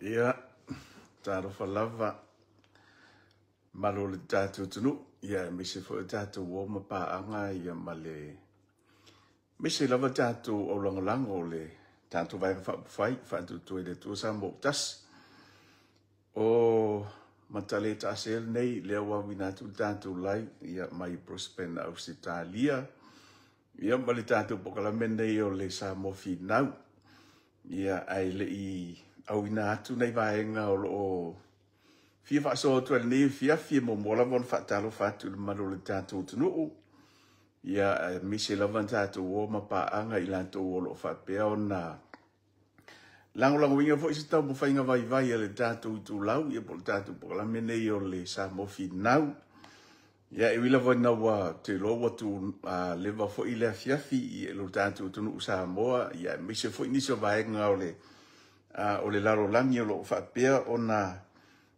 Ia, talofa lava, mamalu o le tatou atunuu, ia aemaise foi o tatou uo ma paaga ia ma le aemaise lava tatou aulagolago o le tatou Vaega Faaupufai Faatuatua i le Atua Samoa ua Tasi. O Mataletaase lenei lea ua auina atu le tatou live ia mai Brisbane, Ausetalia, ia ma le tatou polokalame lenei o le Samoa Finau. Ia ae le i auina atu nai vaega o lo o fia faasoa atu ai i lenei afiafi, e muamua lava ona faatalofa atu i le mamalu o le tatou atunuu, ia aemaise lava tatou uo ma paaga i latou o lo o faapea ona lagolagoina foi se taumafaiga vaivai a le tatou itulau, ia po o le tatou polokalame lenei o le Samoa Finau. Ia e ui lava ina ua ou te iloa ua leva foi le afiafi i lo tatou atunuu Samoa, ia aemaise foi nisi o vaega o le lalolagi o lo o faapea ona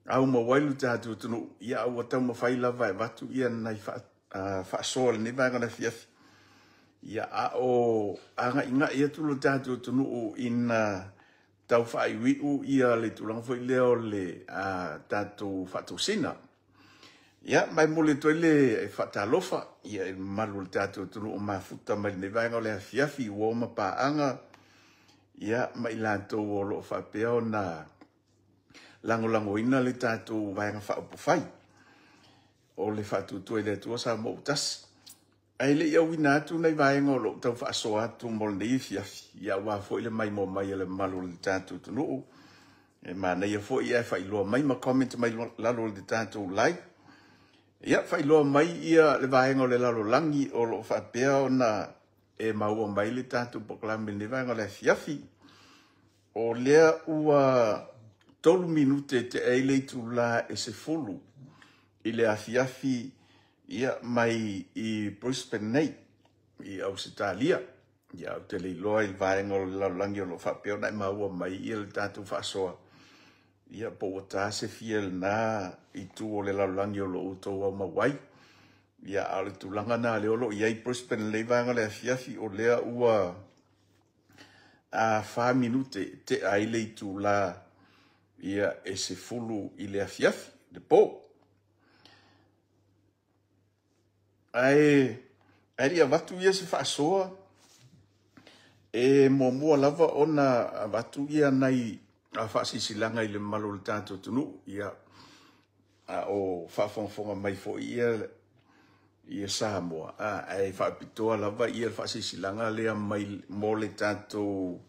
aumau ai lo tatou atunuu, ia a ua taumafai lava e avatu nai faasoa i lenei vaega o le afiafi. Ia a o agaigai atu lo tatou atunuu ina tau faaiuiu le tulaga foi lea o le tatou faatosina. Ia, ma e momoli atu ai le faatalofa i le mamalu o le tatou atunuu o mafuta mai lenei vaega o le afiafi i uo ma paaga, ia ma i latou o lo o faapea ona lagolagoina le tatou Vaega Faaupufai o le Faatuatua i le Atua Samoa ua Tasi. Ae le i auina atu nai vaega o lo o tau faasoa atu mo lenei afiafi, ia aua foi le maimoa mai a le mamalu o le tatou atunuu, e manaia foi ae faailoa mai ma comment mai lalo o le tatou live. Ia, faailoa mai le vaega o le lalolagi o lo o faapea ona e maua mai le tatou polokalame i lenei vaega o le afiafi. O lea ua 3 minute e tea ai le itula e 10 i le afiafi ia mai i Brisbane nei i Ausetalia. Ia ou te le iloa i le vaega o le lalolagi o lo o faapea ona e maua mai le tatou faasoa, ia po ua ta se fia i lena itu o le lalolagi o lo o outou aumau ai. Ia, a o le tulaga lena lea o lo o i ai Brisbane i lenei vaega o le afiafi, o lea ua 4 minute e tea ai le itula ia e 10 i le afiafi, le po. Ae le i avatu ia se faasoa, e muamua lava ona avatu ia nai faasilasilaga i le mamalu o le tatou atunuu, ia, a o faafogafoga mai foi ia Samoa, ae faapitoa lava le faasilasilaga lea mai mo le tatou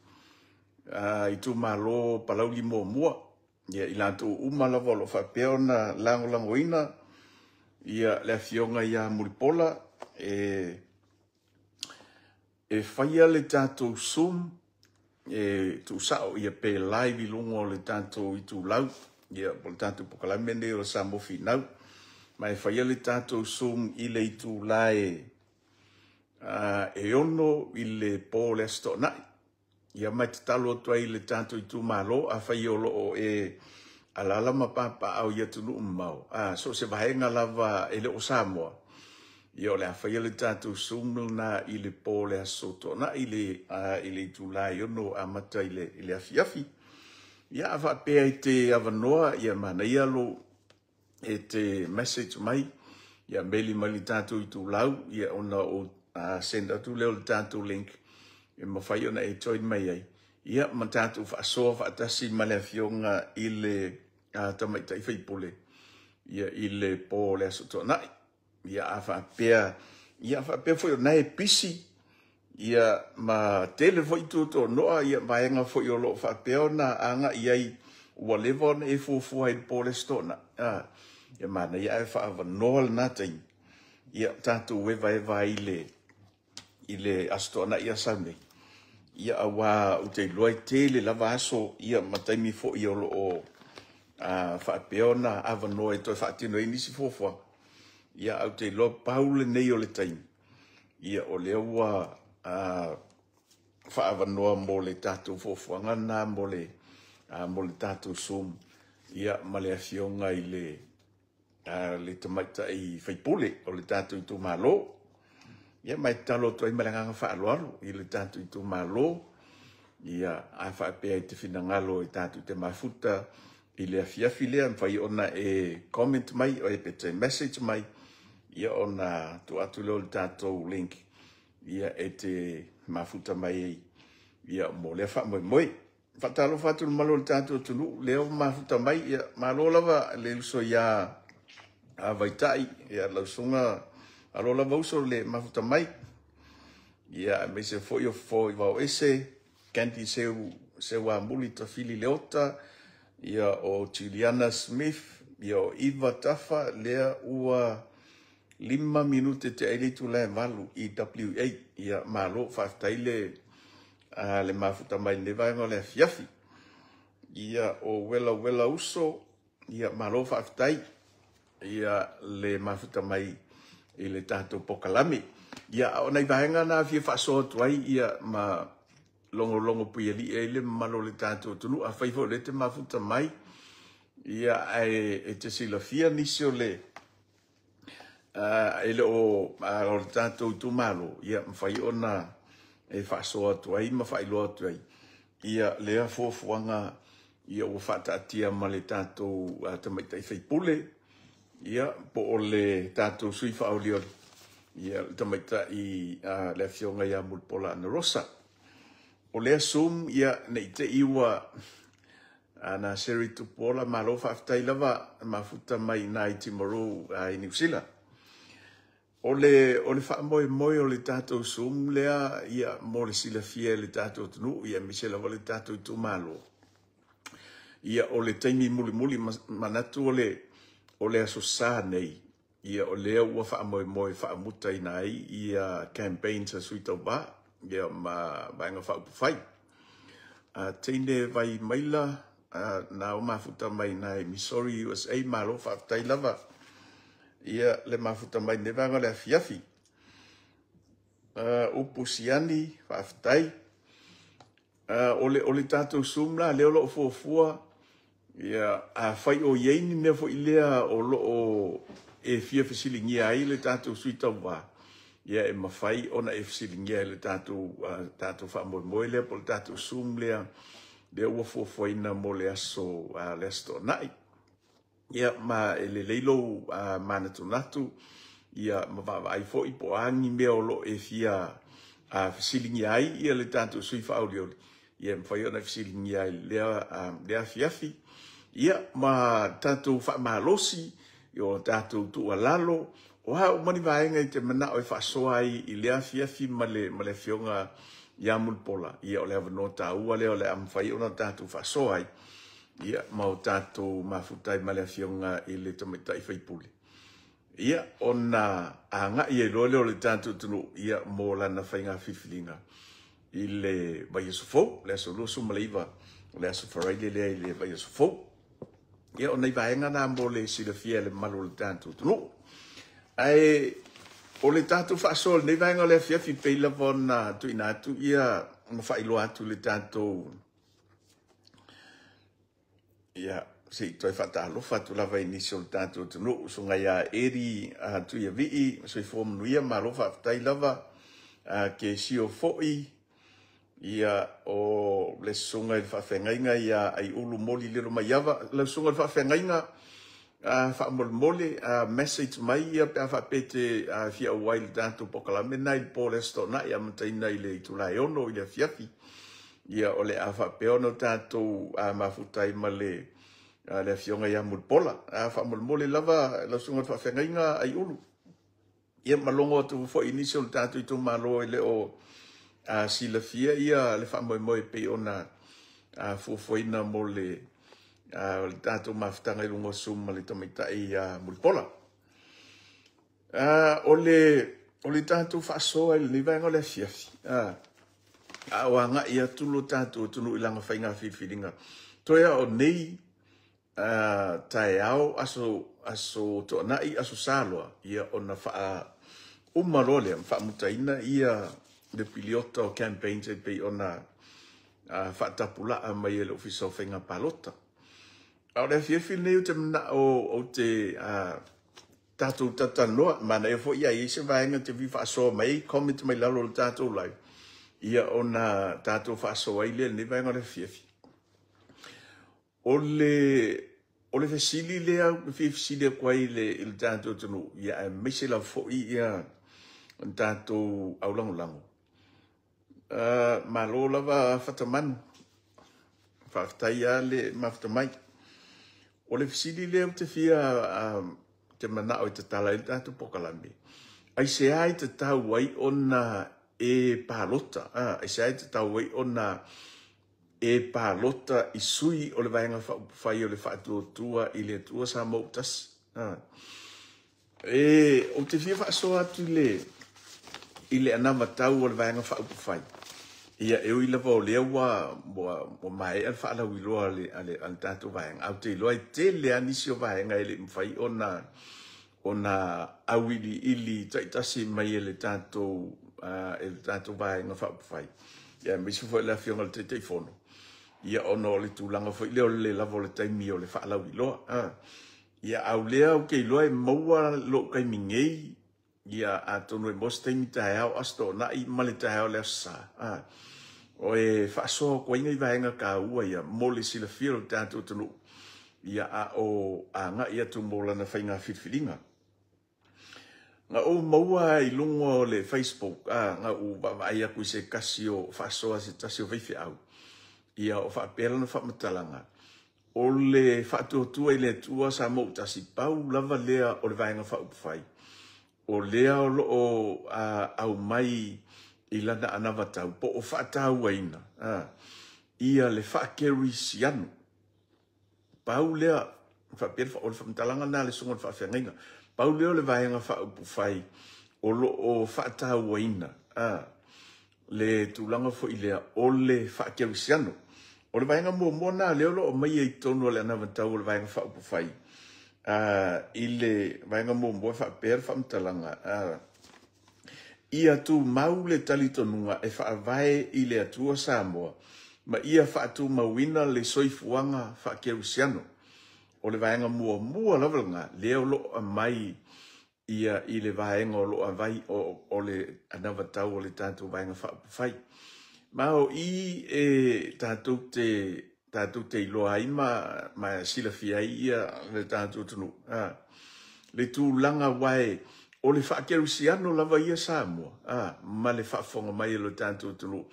itumalo o Palauli 1, ia i latou uma lava o lo o faapea ona lagolagoina le Afioga ia Mulipola e faia le tatou Zoom e tuusao ia pe live i luga o le tatou itulau, ia po o le tatou polokalame lenei o le Samoa Finau. Ma e faia le tatou Zoom i le itula e 6 i le po o le Aso Toonai. Ia ma e tatalo atu ai i le tatou itumalo, afai o lo o e alaala ma papaaao i atunuu mamao, so o se vaega lava e le o Samoa, ia o le a faia le tatou Zoom lena i le po o le Aso Toonai i le itula e 6 amata i le afiafi. Ia a faapea e te avanoa, ia manaia lou e te message mai, ia meli mai le tatou itulau, ia ona ou send atu lea o le tatou link e mafai ona e join mai ai, ia ma tatou faasoa faatasi ma le Afioga i le Tamaitai Faipule ia i le po o le Aso Toonai. Ia a faapea, ia faapea foi o lena e pisi ia ma tele foi tutonoa ia vaega foi o lo o faapea ona agai i ai ua leva ona e fuafua i le po o le Aso Toonai, ia manaia ae faaavanoa lena taimi, ia tatou evaeva ai i le Aso Toonai a sau nei, ia aua ou te iloa e tele lava aso ia ma taimi foi o lo o faapea ona avanoa e toe faatino ai nisi fuafuaga. Ia ae ou te iloa pau lenei o le taimi, ia o lea ua faaavanoa mo le tatou fuafuaga lena mo le tatou Zoom ia ma le Afioga i le Tamaitai Faipule o le tatou itumalo. Ia ma e tatalo atu ai ma le agaga faaaloalo i le tatou itumalo. Ia, a faapea i te finagalo e tatou te mafuta i le afiafi lea, mafai ona e comment mai o e pe te message mai, ia ona tuu atu lea o le tatou link, ia e te mafuta mai ai, ia mo lea faamoemoe. Faatalofa atu i le mamalu o le tatou atunuu lea ua mafuta mai, ia malo lava le uso ia Vaitai, ia lau susuga, malo lava uso le mafuta mai. Ia aemaise foi o Fofo i Vaoese, Candy Seu, Seuamuli Tafili Leota, ia o Juliana Smith, ia o Iva Tafa, lea ua 5 minute te ai le itula e 8 i WA. Ia malo, faafetai le le mafuta mai lenei vaega o le afiafi. Ia o Wela Wela Uso, ia malo faafetai ia le mafuta mai i le tatou pokalame. Ia a o nai vaega na fia faasoa atu ai ia ma logologo puialii ai le mamalu o le tatou atunuu. Afai foi o lea e te mafuta mai, ia ae e te silafia nisi o le e le o o le tatou itumalo, ia mafai ona e faasoa atu ai ma faailoa atu ai ia lea fuafuaga ia ua faataatia ma le tatou tamaitai faipule, ia po o le tatou sui faaolioli, ia le tamaitai le afioga ia Mulipola Anarosa. O lea Zoom, ia ne i te i ua na Sherry Tupuola, malo faafetai lava mafuta mai nai Timaru i Niu Sila. O le faamoemoe o le tatou Zoom lea, ia mo le silafia e le tatou atunuu, ia aemaise lava le tatou itumalo. Ia o le taimi mulimuli manatu o le Aso Sa nei, ia o lea ua faamoemoe faamutaina ai ia campaigns a sui tauva, ia ma Vaega Faaupufai. Teine vai maila na o mafuta mai nai Missouri USA, malo faafetai lava ia le mafuta mai nei vaega o le afiafi. Upu Siani, faafetai. O le tatou Zoom la lea o lo o fuafua, ia afai o i ai ni mea foi lea o lo o e fia fesiligia ai le tatou sui tauva, ia e mafai ona e fesiligia i le tatou faamoemoe lea po o le tatou Zoom lea ua fuafuaina mo le aso le Aso Toonai. Ia ma e lelei lou manatunatu, ia ma vaavaai foi po o a ni mea o lo o e fia fesiligia ai ia le tatou sui faaolioli, ia e mafai ona fesiligia ai lea afiafi. Ia ma tatou faamalosi, o tatou tuualalo, o a uma ni vaega i te manao e faasoa ai i lea afiafi ma le afioga ia Mulipola, ia o le avanoa taua lea o le a mafai ona tatou faasoa ai, ia ma o tatou mafuta ai ma le afioga i le tamaitai faipule. Ia ona agai ai loa lea o le tatou atunuu, ia mo lana faiga filifiliga i le vaiaso fou, le aso 29, o le aso Faraile lea i le vaiaso fou. Ia o nai vaega na mo le silafia e le mamalu o le tatou atunuu. Ae o le tatou faasoa lenei vaega o le afiafi pei lava ona tuuina atu ia ma faailoa atu le tatou, ia se i toe faatalofa atu lava i nisi o le tatou atunuu, susuga ia Eri Tuiavii, soifua manuia, malo faafetai lava, Kesio foi, ia o le susuga i le faafeagaiga ia Aiulu Moli Lelo Maiava, lau susuga i le faafeagaiga, faamolemole message mai ia pe a faapea e te fia auai i le tatou pokalame na i le po o le Aso Toonai amataina i le itula e 6 i le afiafi. Ia o le a faapea ona tatou mafuta ai ma le afioga ia Mulipola. Faamolemole lava lau susuga i le faafeagaiga Aiulu. Ia ma logo atu foi i nisi o le tatou itumalo e le o silafia ia le faamoemoe pei ona fuafuaina mo le tatou mafutaga i luga o Zoom ma le tamaitai Mulipola. O le tatou faasoa i lenei vaega o le afiafi, a o agai atu lo tatou atunuu i lana faiga filifiliga, toe a o nei taeao, aso Toonai, aso Saloa, ia ona faauma loa lea, faamutaina ia le piliota o campaigns e pei ona faatapulaa mai e le Ofisa o Faiga Palota. A o le afiafi lenei ou te manao ou te tatou talatalanoa, manaia foi ia i ai se vaega te fia faasoa mai ai, comment mai lalo o le tatou live. Ia ona tatou faasoa ai lea i lenei vaega o le afiafi. O le o le fesili lea ou te fia fesili atu ai i le i le tatou atunuu, ia aemaise lava foi ia le tatou aulagolago. Malo lava Fatamanu, faafetai lava le mafuta mai. O le fesili lea ou te fia te manao e tatala ai le tatou polokalame, aisea e tatau ai ona e palota, aisea e tatau ai ona e palota i sui o le Vaega Faaupufai o le Faatuatua i le Atua Samoa ua Tasi. E, ou te fia faasoa atu i le, i le anavatau o le Vaega Faaupufai. Ia, e ui lava o lea ua, ua, ua maea le faalauiloa a le, a le, a le tatou vaega, ae ou te iloa e tele lava nisi o vaega e le i mafai ona, ona auiliili taitasi mai e le tatou, e le tatou Vaega Faaupufai, ia aemaise foi le Afioga i le Taitaifono, ia ona o le tulaga foi lea o le le lava o le taimi o le faalauiloa. Ia, a o lea ou te iloa e maua lou taimi nei, ia atonu e maua se taimi taeao Aso Toonai ma le taeao o le Aso Sa, o e faasoa atu ai nai vaega taua ia mo le silafia o le tatou atunuu, ia a o agai atu mo lana faiga filifiliga. Na ou maua i luga o le Facebook, na ou vaavaai atu i se tasi o faasoa a se tasi o faifeau, ia o faapea lana faamatalaga, o le faatuatua i le Atua Samoa ua tasi, pau lava lea o le Vaega Faaupufai, o lea o lo o aumai i lana anavatau po o faatauaina ia le faakerisiano. Pau lea, faapea, o le faamatalaga lena a le Susuga i le Faafeagaiga, pau lea o le Vaega Faaupufai o lo o faatauaina le tulaga foi lea o le faakerisiano. O le vaega muamua lena lea o lo o aumaia i totonu o le anavatau o le Vaega Faaupufai, i le vaega muamua e faapea le faamatalaga, Ia tumau le talitonuga e faavae i le Atua Samoa ma ia faatumauina le soifuaga faakerisiano. O le vaega muamua lava lena lea o lo o aumai ia i le vaega o lo o avai o le anavatau o le tatou Vaega Faaupufai. Ma o i e tatou te tatou te iloa ai ma, ma silafia ai ia le tatou atunuu a, le tulaga aua e, o le faakerisiano lava ia Samoa a, ma le faafofoga mai a lo tatou atunuu,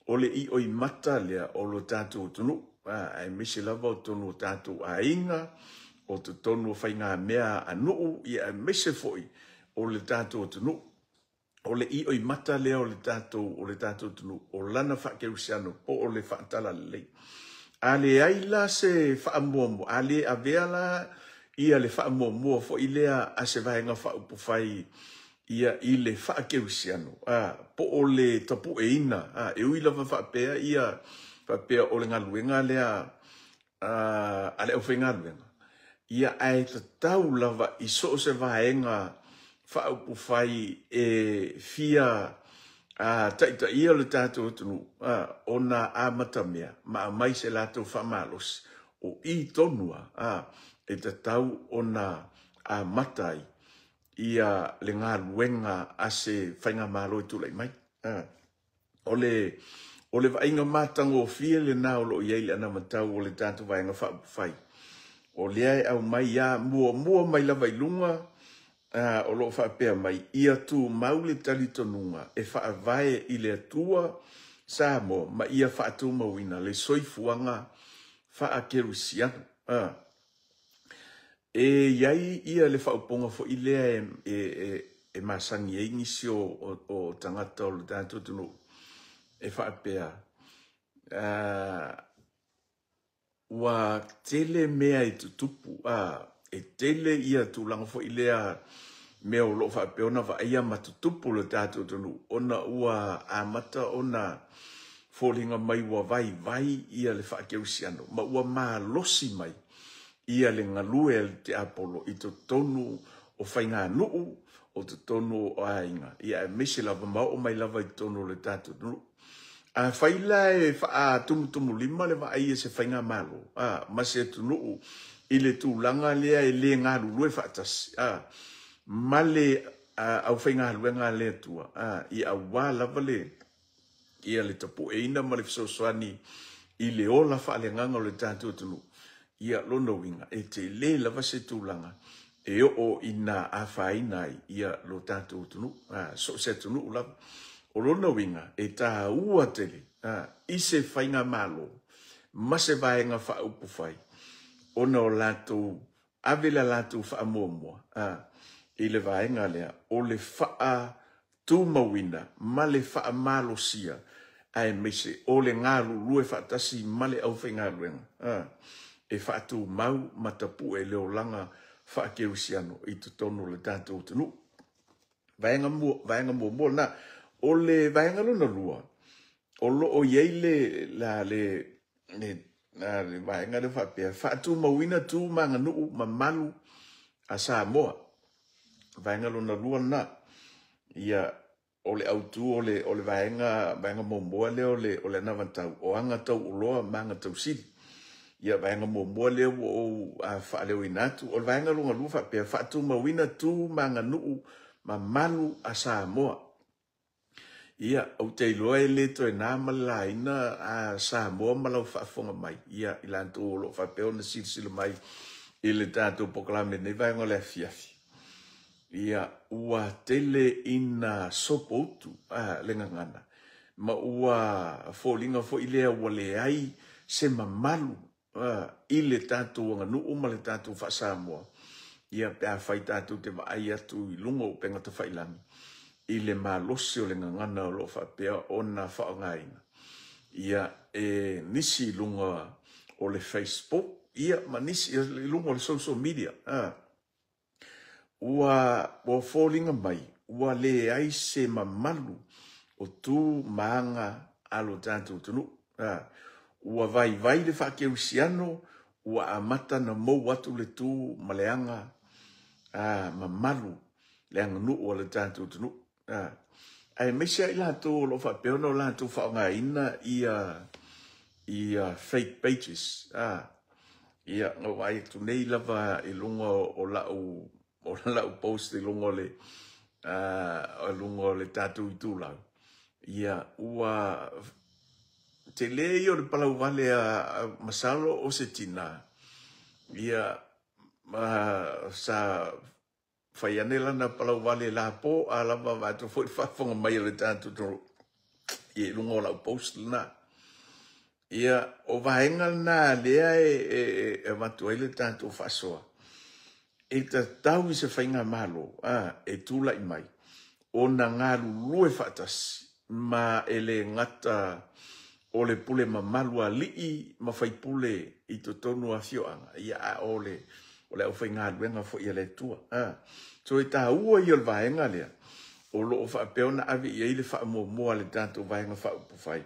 o le ioimata lea o lo tatou atunuu a, aemaise lava o totonu o tatou aiga, o totonu o faigamea a nuu, ia aemaise foi o le tatou atunuu. O le ioimata lea o le tatou o le tatou atunuu, o lana faakerisiano po o le faatalalelei. A leai la se faamuamua, a le avea la ia le faamuamua foi lea a se Vaega Faaupufai ia i le faakerisiano, a, po o le tapueina, a, e ui lava faapea ia faapea o le galuega lea a le aufaigaluega, ia ae tatau lava i so o se vaega faaupufai e fia taitaia le tatou atunuu ona amatamea ma aumai se latou faamalosi, o i tonu lava e tatau ona amata ai ia le galuega a se faigamalo e tulai mai. O le, o le vaaiga matagofie lena o lo o i ai le anavatau o le tatou Vaega Faaupufai. O lea e aumai a muamua mai lava i luga, a, o lo o faapea mai, ia tumau le talitonuga e faavae i le Atua Samoa ma ia faatumauina le soifuaga faakerisiano. A. E i ai ia le faaupuga foi lea e, e, e, e masani ai nisi o, o, o tagata o le tatou atunuu e faapea, uh, ua tele mea e tutupu, a, e tele ia tulaga foi lea mea o lo o faapea ona vaaia ma tutupu le tatou atunuu, ona ua amata ona foliga mai ua vaivai ia le faakerisiano ma ua malosi mai ia le galue a le tiapolo i totonu o faiganuu, o totonu o aiga, ia aemaise lava ma oo mai lava i totonu o le tatou atunuu. Afai la e faatumutumulima le vaai a se faigamalo a, ma se atunuu i le tulaga lea e le galulue faatasi a, ma le aufaigaluega a le Atua a, ia aua lava le Ia le tapueina ma le fesoasoani i le ola faaleagaga o le tatou atunuu, ia lona uiga e tele lava se tulaga e oo ina afaina ai ia lo tatou atunuu, so o se atunuu lava. O lona uiga e taua tele i se faigamalo ma se vaega faaupufai ona o latou ave le latou faamuamua i le vaega lea o le faatumauina ma le faamalosia aemaise o le galulue faatasi ma le aufaigaluega e faatumau ma tapue le olaga faakerisiano i totonu o le tatou atunuu. Vaega muamua lena. O le vaega lona lua, o lo o i ai le vaega lea faapea, faatumauina tu ma aganuu mamalu a Samoa. Vaega lona lua lena. Ia, o le autu o le vaega muamua lea o le anavatau, o aga taualoa ma aga tausili. Ia, vaega muamua lea ua ou faaleoina atu. O le vaega lona lua faapea, faatumauina tu ma aganuu mamalu a Samoa. Ia, ou te iloa e le toe na ma le laina a Samoa ma lau faafofoga mai. Ia, i latou o lo o faapea ona silasila mai i le tatou polokalame nei vaega o le afiafi. Ia, ua tele ina sopoutu le gagana, ma ua foliga foi lea ua leai se mamalu i le tatou aganuu ma le tatou faasamoa. Ia, pe afai tatou te vaai atu i luga o upega tafailagi i le malosi o le gagana o lo o faapea ona faaaogaina. Ia, e nisi i luga o le Facebook, ia, ma nisi i luga o le social media. Ua foliga mai, ua leai se mamalu o tu ma aga a lo tatou atunuu. Ua vaivai le faakerisiano, ua amata na mou atu le tu ma le aga mamalu le aganuu o le tatou atunuu. Aemaise ai latou o lo o faapea ona o latou faaaogaina ia fake pages. Ia, na vaai atu nei lava i luga o lau post i luga o le tatou itulau. Ia, ua tele ia o le palauvale a masalo o se tina. Ia, sa fai ane lana palauvale la po a lava vaatu foi faafofoga mai o le tatou i luga o lau post lena. Ia, o vaega lena lea e avatu ai le tatou faasoa. E tatau i se faigamalo e tulai mai ona galulue faatasi ma e le gata o le pule mamalu alii ma faipule i totonu o afioaga, ia a o le aufaigaluega foi a le Atua. So e taua ia o le vaega lea o lo o faapea ona ave i ai le faamuamua a le tatou vaega faaupufai,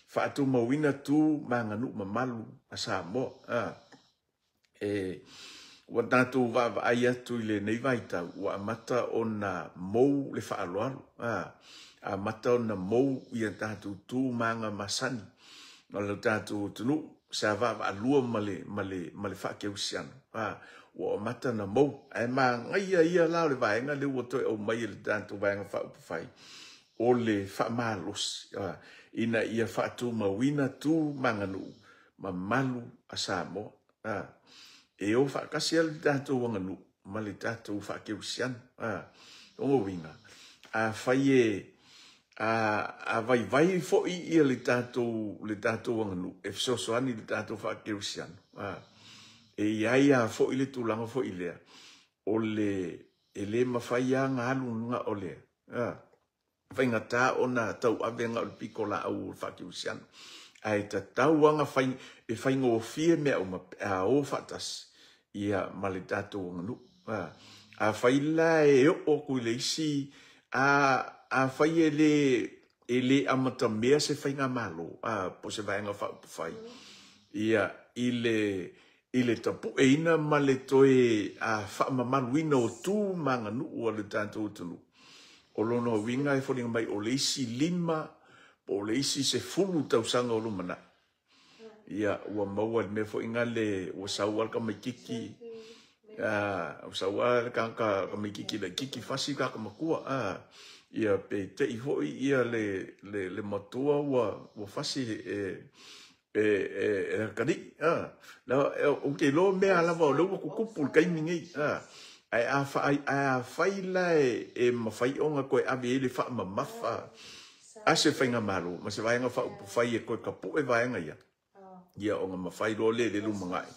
faatumauina tu ma aganuu mamalu a Samoa. Ua tatou vaavaai atu i lenei vaitau, ua amata ona mou le faaaloalo, amata ona mou ia tatou tu ma aga masani o le tatou atunuu, sa vaavaalua ma le faakerisiano. Ua amata ona mou. Ae manaia ia la o le vaega lea ua toe aumai e le tatou vaega faaupufai, o le faamalosi ina ia faatumauina tu ma aganuu mamalu a Samoa. E o faatasi le tatou aganuu ma le tatou faakerisiano. O uiga, afai e a vaivai foi ia le tatou aganuu e fesoasoani le tatou faakerisiano. E i ai a foi le tulaga foi lea, o le e le mafai lava ona alu na o le faigata ona tauave na o le pito laau o le faakerisiano. Ae tatau lava ona e faigofie mea uma pe a o faatasi ia ma le tatou aganuu. Afai la e oo atu i le isi, afai e le amatamea se faigamalo, po o se vaega faaupufai, ia, i le tapueina ma le toe faamamaluina o tu ma aganuu a le tatou atunuu. O lona uiga e foliga mai o le isi 5 po o le isi 10 tausaga o lumanai. Ia, ua maua le mea foi ngale, ua sau lava le tamaitiiti, ua sau lava le tagata tamaitiiti laitiiti fasi le tagata matua. Ia pe te i foi ia le le le matua ua ua fasi e e e e kali a la o ke lo mea lava o le ua kukupu le kaimi nei a ae a fa ae a fai la e e mafai ona koe ave i le faamamafa a se faigamalo ma se vaega faaupufai e koe kapuʻe vaega ia ia ona mafai loa lea i le lumanai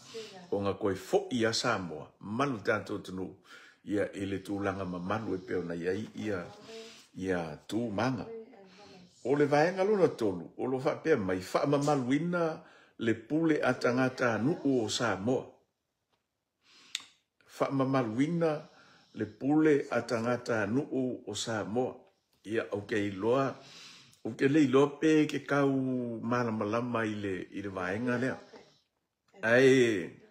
ona koe foʻi a Samoa ma lo tatou atunuu ia i le tulaga mamalu e pei ona i ai ia ia tu maga. O le vaega lona tolu o lo faapea mai faamamaluina le pule a tagata nuu o Samoa. Faamamaluina le pule a tagata nuu o Samoa. Ia ou te iloa, ou te le iloa pe ke kau malamalama i le i le vaega lea. Ae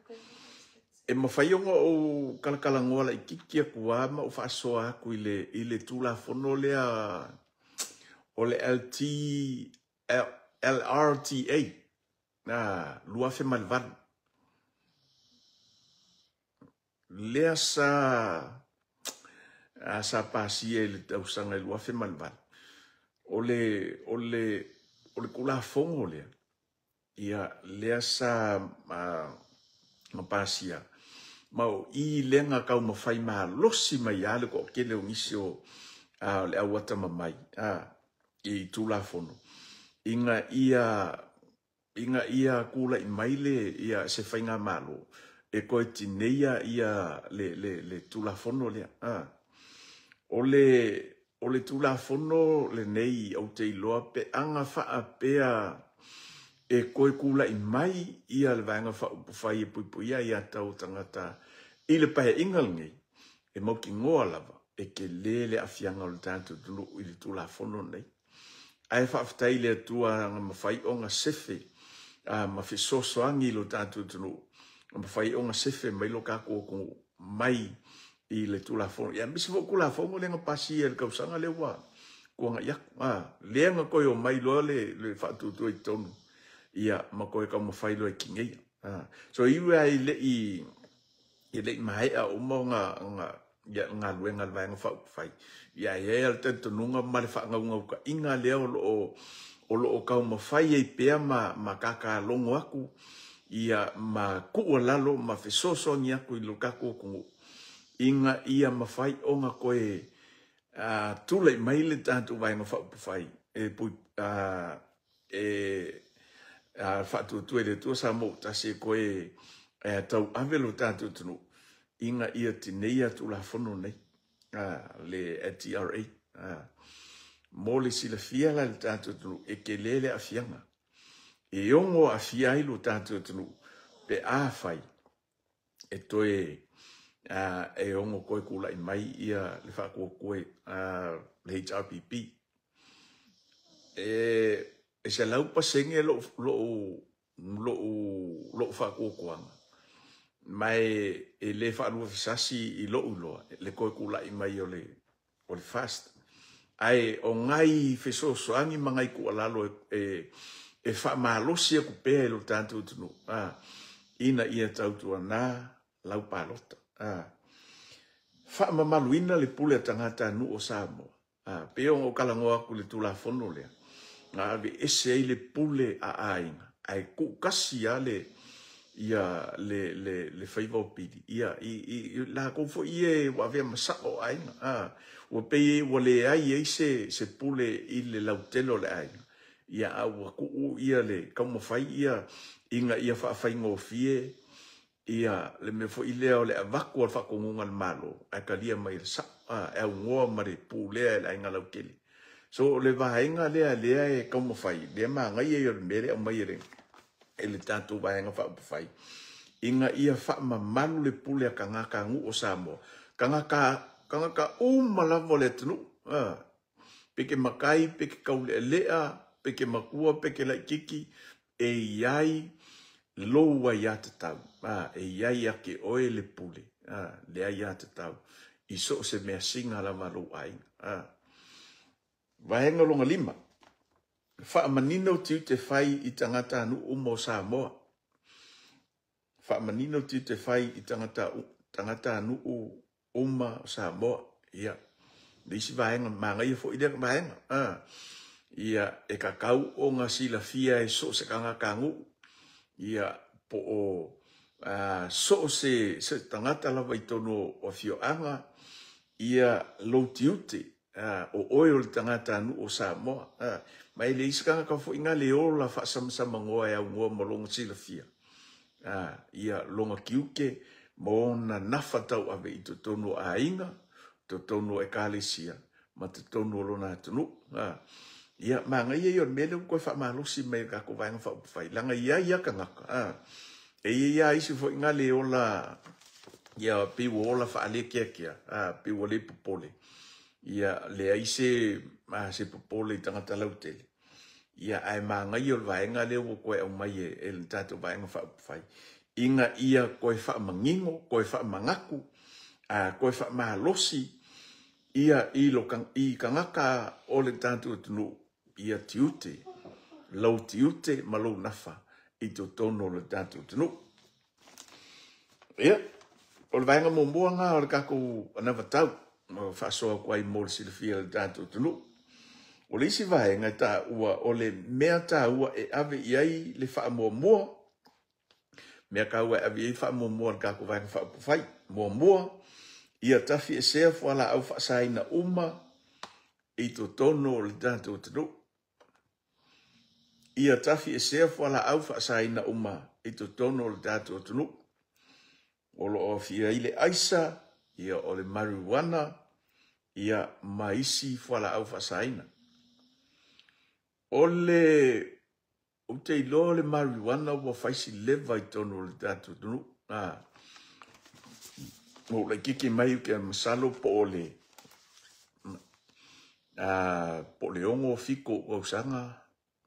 e mafai ona ou kalakalanoa laititi atu a ma ou faasoa atu i le i le Tulafono lea o le LT LRTA na 2008 lea sa a sa pasia i le tausaga i 2008. O le o le o le Tulafono lea ia lea sa ma pasia ma o i lea na taumafai malosi mai a le toatele o nisi o o le au atamamai a i Tulafono ina ia ina ia tulai mai le ia se faigamalo e toe tineia ia le le le Tulafono lea. A o le o le Tulafono lenei ou te iloa pe aga faapea e toe tulai mai ia le vaega faaupufai e puipuia ia tau tagata i le paeaiga lenei e mautinoa lava e tele le aafiaga o le tatou atunuu i le Tulafono lenei. Ae faafetai i le Atua na mafai ona sefe a ma fesoasoani i lo tatou atunuu, na mafai ona sefe mai lo tatou atunuu mai i le Tulafono. Ia aemaise foi o Tulafono lea na pasia i le tausaga lea ua tuanai atu. A, lea na toe omai loa le le faatuatua i totonu ia ma toe taumafai loa e tineia. A, so e ui lava i le i e le i maea uma ona ona ia galuega a le Vaega Faaupufai, ia e i ai lava le talitonuga ma le faanaunautaiga lea o lo o o lo o taumafai ai pea ma ma kakalogo atu ia ma tuualalo ma fesoasoani atu i lo tatou atunuu ina ia mafai ona toe tulai mai le tatou Vaega Faaupufai e pui e faatuatua i le Atua Samoa ua tasi e koe e tauave lo tatou atunuu ina ia tineia Tulafono nei le LTRA. Mo le silafia la i le tatou atunuu e tele le aafiaga e ono aafia ai lo tatou atunuu pe a fai e toe e ono toe tulai mai ia le faatuatua le HRPP. E e 100% lo'u lo'u lo'u lo'u faatuatuaga ma e e le faaluafesasi i lo'u iloa le toe tulai mai o le o le FAST. Ae o nai fesoasoani ma nai tuualalo e e e faamalosi atu pea i lo tatou atunuu a ina ia tautuana lau palota. A faamamaluina le pule a tagata nuu o Samoa. A pei ona ou talanoa atu i le Tulafono lea na aveese ai le pule a aiga ae tuutasi lava le ia le le le faiva o pili ia i i latou foi ia ua avea ma sao o aiga a ua pei ua leai ai se se pule i le lautele o le aiga ia a ua tuu ia le taumafai ia ina ia faafaigofie ia le mea foi lea o le avatu o le faatonuga a le Malo ae talia mai e le sao a e aunoa ma le pulea e le aiga lautele. So o le vaega lea lea e taumafai lea manaia ia o le mea lea e aumai e le e le tatou Vaega Faaupufai ina ia faamamalu le pule a tagata nuu o Samoa, tagata tagata uma lava o le atunuu a pe ke matai, pe ke taulealea, pe ke matua, pe ke laititi, e iai lou aiatatau, a, e iai ia te oe le pule, a, le aiatatau i so o se measina lava a lou aiga. A. Vaega lona lima, faamanino tiute fai i tagatanuu uma o Samoa. Faamanino tiute fai i tagata tagatanuu uma o Samoa. Ia. Le isi vaega, manaia foi lea vaega. Ia, e tatau ona silafia e so o se tagatanuu, ia, po o so o se tagata lava i totonu o afioaga, ia lou tiute, o oe o le tagatanuu o Samoa. Ma e leai se tagata foi na le ola faasamasamanoa e aunoa ma lona silafia, ia lona tiute ma ona nafa tauave i totonu o aiga, totonu o ekalesia, ma totonu o lona atunuu. Ia, manaia ia o le mea lea ua toe faamalosi mai e le tatou Vaega Faaupufai, leaga e i ai lava tagata, e i ai lava isi foi na le ola, ia pei ua ola faalekeakea, pei ua le popole, ia leai se popole i tagata lautele. Ia, ae manaia o le vaega lea ua toe aumai e le tatou Vaega Faaupufai, ina ia toe faamanino, toe faamanatu, toe faamalosi ia i tagata o le tatou atunuu, ia tiute, lou tiute ma lou nafa i totonu o le tatou atunuu. Ia, o le vaega muamua lena o le tatou anavatau, faasoa atu ai mo le silafia e le tatou atunuu. O le isi vaega e taua, o le mea taua e ave i ai le faamuamua, mea taua e ave i ai le faamuamua a le tatou Vaega Faaupufai. Muamua, ia tafiesea fualaau faasaina uma i totonu o le tatou atunuu. Ia tafiesea fualaau faasaina uma i totonu o le tatou atunuu. O lo o afia ai le aisa, ia o le marijuana, ia ma isi fualaau faasaina. O le ou te iloa o le marijuana ua fai si leva i totonu o le tatou atunuu. Ua ou laitiiti mai ou te masalo po o le 6 7 ou tausaga,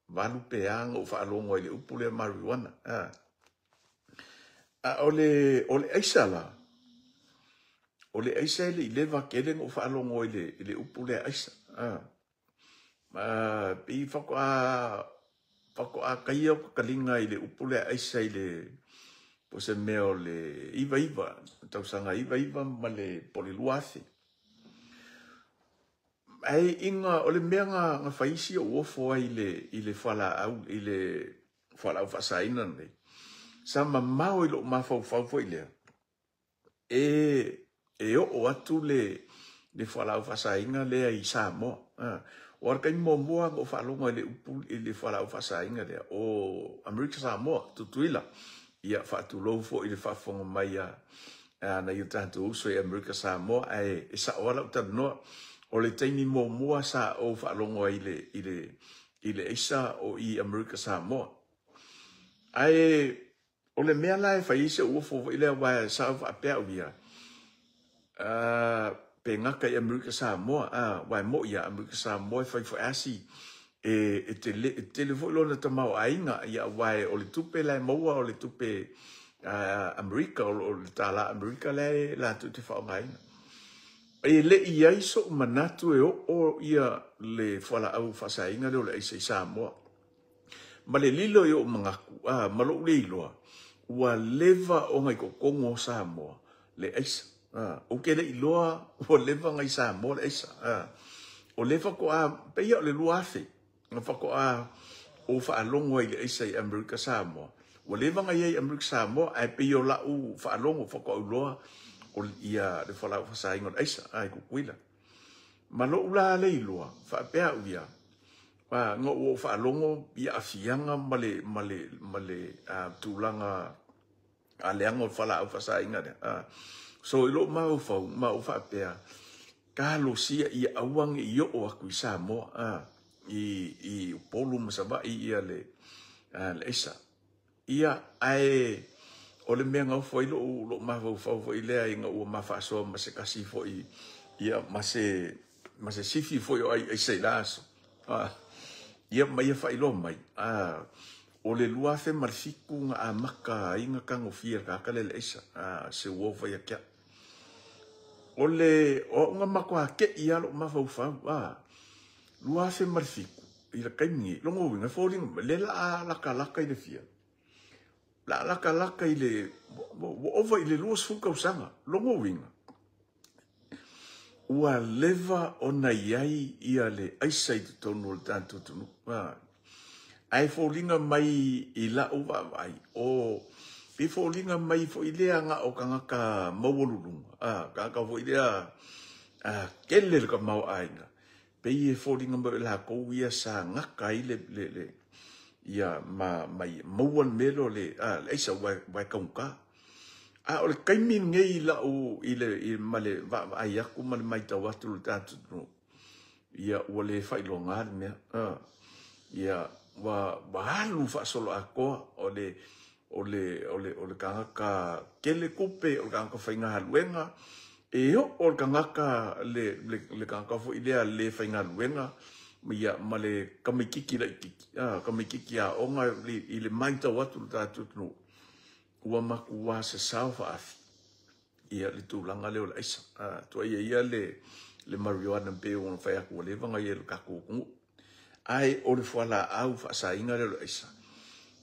8 pe a na ou faalogo ai i le upu lea marijuana. A o le aisa la, o le aisa e le i leva tele na ou faalogo ai i le upu lea aisa. Pei faatoa taia ou taliga i le upu lea aisa i le po se mea o le 99, tausaga 99 ma le po o le 2000. Ae ina o le mea na fai si ou ofo ai i le fualaau, i le fualaau faasaina lenei, sa mamao i lou mafaufau foi lea, e oo atu le fualaau faasaina lea i Samoa. O le taimi muamua na ou faalogo ai i le upu i le fualaau faasaina lea, o Amerika Samoa, Tutuila. Ia faatulou foi i le faafofoga mai a nai o tatou uso i Amerika Samoa, ae e sao lava lau talanoa. O le taimi muamua sa ou faalogo ai i le aisa o i Amerika Samoa. Ae o le mea la e fai ai se uofo foi lea, aua sa ou faapea au ia, pe gata i Amerika Samoa, aua e moi ia Amerika Samoa e fai foi asi, e tele foi lona tamaoaiga, ia aua o le tupe la e maua o le tupe Amerika, o le tala Amerika la e latou te faaaogaina. E le i ai sou manatu e oo ia le fualaau faasaina lea o le aisa i Samoa. Ma le lilo i ou manatu, ma lou le iloa, ua leva ona i totonu o Samoa le aisa. Ou te le iloa ua leva ona i Samoa le aisa. O le faatoa, pei o le 2000, na faatoa ou faalogo ai i le aisa i Amerika Samoa. Ua leva ona i ai i Amerika Samoa, ae pei o lau faalogo faatoa ou iloa o ia le fualaau faasaina o le aisa, i Tutuila. Ma lou la le iloa, faapea au ia, na ou faalogo i aafiaga ma le tulaga aleaga o le fualaau faasaina lea. So i lou mafaufau, ma ou faapea, talosia ia aua ne i oo atu i Samoa, i Upolu ma Savaii ia le aisa. Ia, ae o le mea na ofo ai lou mafaufau foi lea ina ua mafaasoa ma se kasi foi, ia, ma se sifi foi o ai aisa i la aso. Ia, ma ia faailoa mai, o le 2007 na amata ai na tagofia tagata lea i le aisa, se uo foi ia kia. O le o au na matua tei lava lou mafaufau, 2007, i le taimi nei, lona uiga, e foliga mai, lea la latalata i le fia. La latalata i le, ua ova i le 20 tausaga, lona uiga. Ua leva ona i ai ia le aisa i totonu o le tatou atunuu. Ae foliga mai i lau vaavaai, o pei foliga mai foi lea na o tagata maualuluga, tagata foi lea tele le tamaoaiga, pei e foliga mai o i latou ia sa gata ai le ia ma maua le mea lea o le aisa ua e taugata. A o le taimi lenei i lau ma le vaavaai atu ma le matau atu i le tatou atunuu, ia ua le faailoga le mea. Ia ua alu faasoloatoa o le tagata tele tupe, o le tagata faigaluega, e oo le tagata le tagata foi lea le faigaluega ia ma le tamaitiiti laitiiti, tamaitiiti aoga i le matau atu i le tatou atunuu, ua matua sasao faaafi ia le tulaga lea o le aisa. Tuuaia ia le marijuana pei ona fai atu ua leva ona i ai i le tatou atunuu. Ae o le fualaau faasaina lea o le aisa,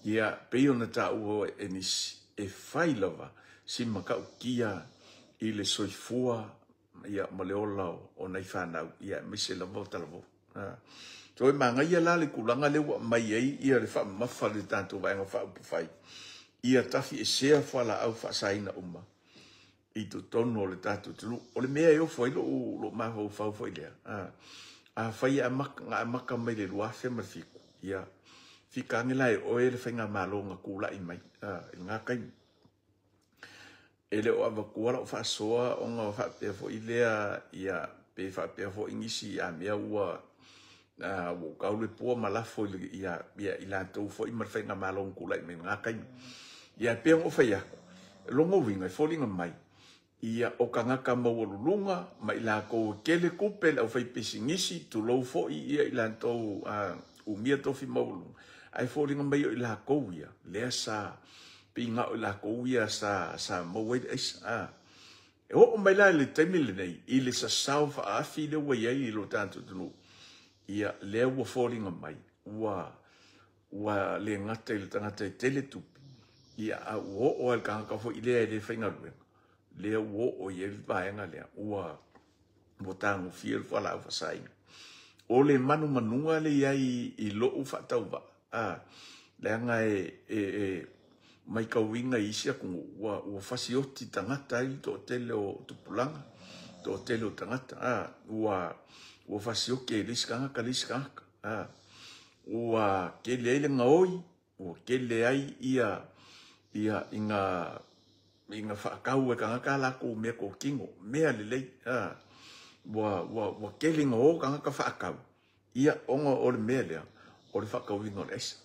ia pei ona taua e nisi, e fai lava si matautia i le soifua ia ma le ola o nai fanau, ia aemaise lava o talavou. Toe manaia la le tulaga lea ua aumai ai ia le faamamafa a le tatou Vaega Faaupufai, ia tafiesea fualaau faasaina uma i totonu o le tatou atunuu. O le mea e ofo ai lou mafaufau foi lea, afai e amata mai le 2007, ia fika ane la e oe le faigamalo na tulai mai i lena taimi. E le o avatua lau faasoa ona faapea foi lea, ia pe faapea foi nisi a mea ua tau le pua ma lafo i latou foi ma le faigamalo na tulai mai i lena taimi. Ia pei ona ou fai atu, lona uiga e foliga mai, ia o tagata maualuluga ma i latou e tele tupe le aufaipisinisi, tulou foi ia i latou umia tofi maualuluga, ae foliga mai o i latou ia, lea sa pei na o i latou ia sa maua ai le aisa. E oo mai la i le taimi lenei, i le sasao faaafi lea ua i ai i lo tatou atunuu, ia lea ua foliga mai, ua le gata i le tagata e tele tupe, ia a ua oo lava i le tagata foi lea e le faigaluega, lea ua oo i ai le vaega lea, ua tagofia le fualaau faasaina. O le manumanuga lea i ai i lou faatauvaa, leaga e matauina i isi atunuu, ua fasioti tagata ai le toatele o tupulaga, toatele o tagata, ua fasioti e le isi tagata le isi tagata. Ua tele ai le gaoi, ua tele ai ia ina faatau e tagata latou meatotino, mea lelei. Ua tele ina o tagata faatau, ia ona o le mea lea, o le faatauina o le aisa.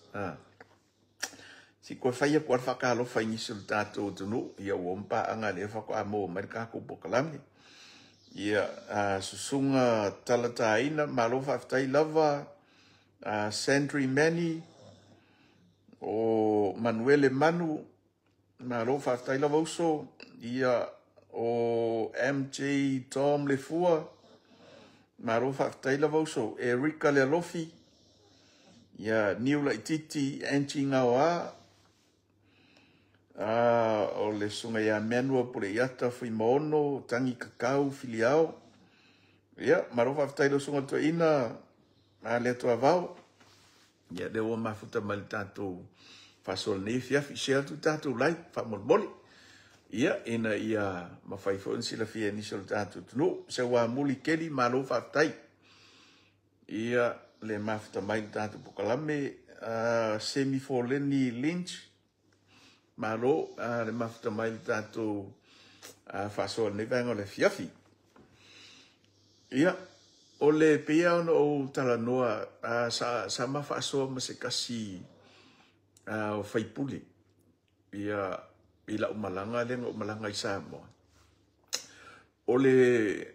Si koe fai atu le faatalofa i nisi o le tatou atunuu, ia ua ompaaga lea faatoa maua mai le tatou polokalame. Ia susuga talataina, malo faafetai lava, Sandri Manny, o Manuele Manu, malo faafetai lava uso, ia o MJ Tom Lefua, malo faafetai lava uso, Erika Lealofi, ia Niu Laititi, Angie Gaoa, o le susuga ia Manuel Puleiata, Fuimaono, Tangi Kakau, Filiao. Ia, malo faafetai lau susuga toeaina, le Atua Vao. Ia, lea ua mafuta mai le tatou faasoa lenei afiafi. Share atu tatou like, faamolemole. Ia, ina ia mafai foi ona silafia e nisi o le tatou atunuu. Se ua muli keli, malo faafetai. Ia, le mafuta mai le tatou polokalame, Semi Foleni Lynch, malo le mafuta mai le tatou faasoa lenei vaega o le afiafi. Ia, o le pei ona ou talanoa, sa ma faasoa ma se kasi o faipule, ia, i lau malaga lea na ou malaga i Samoa. O le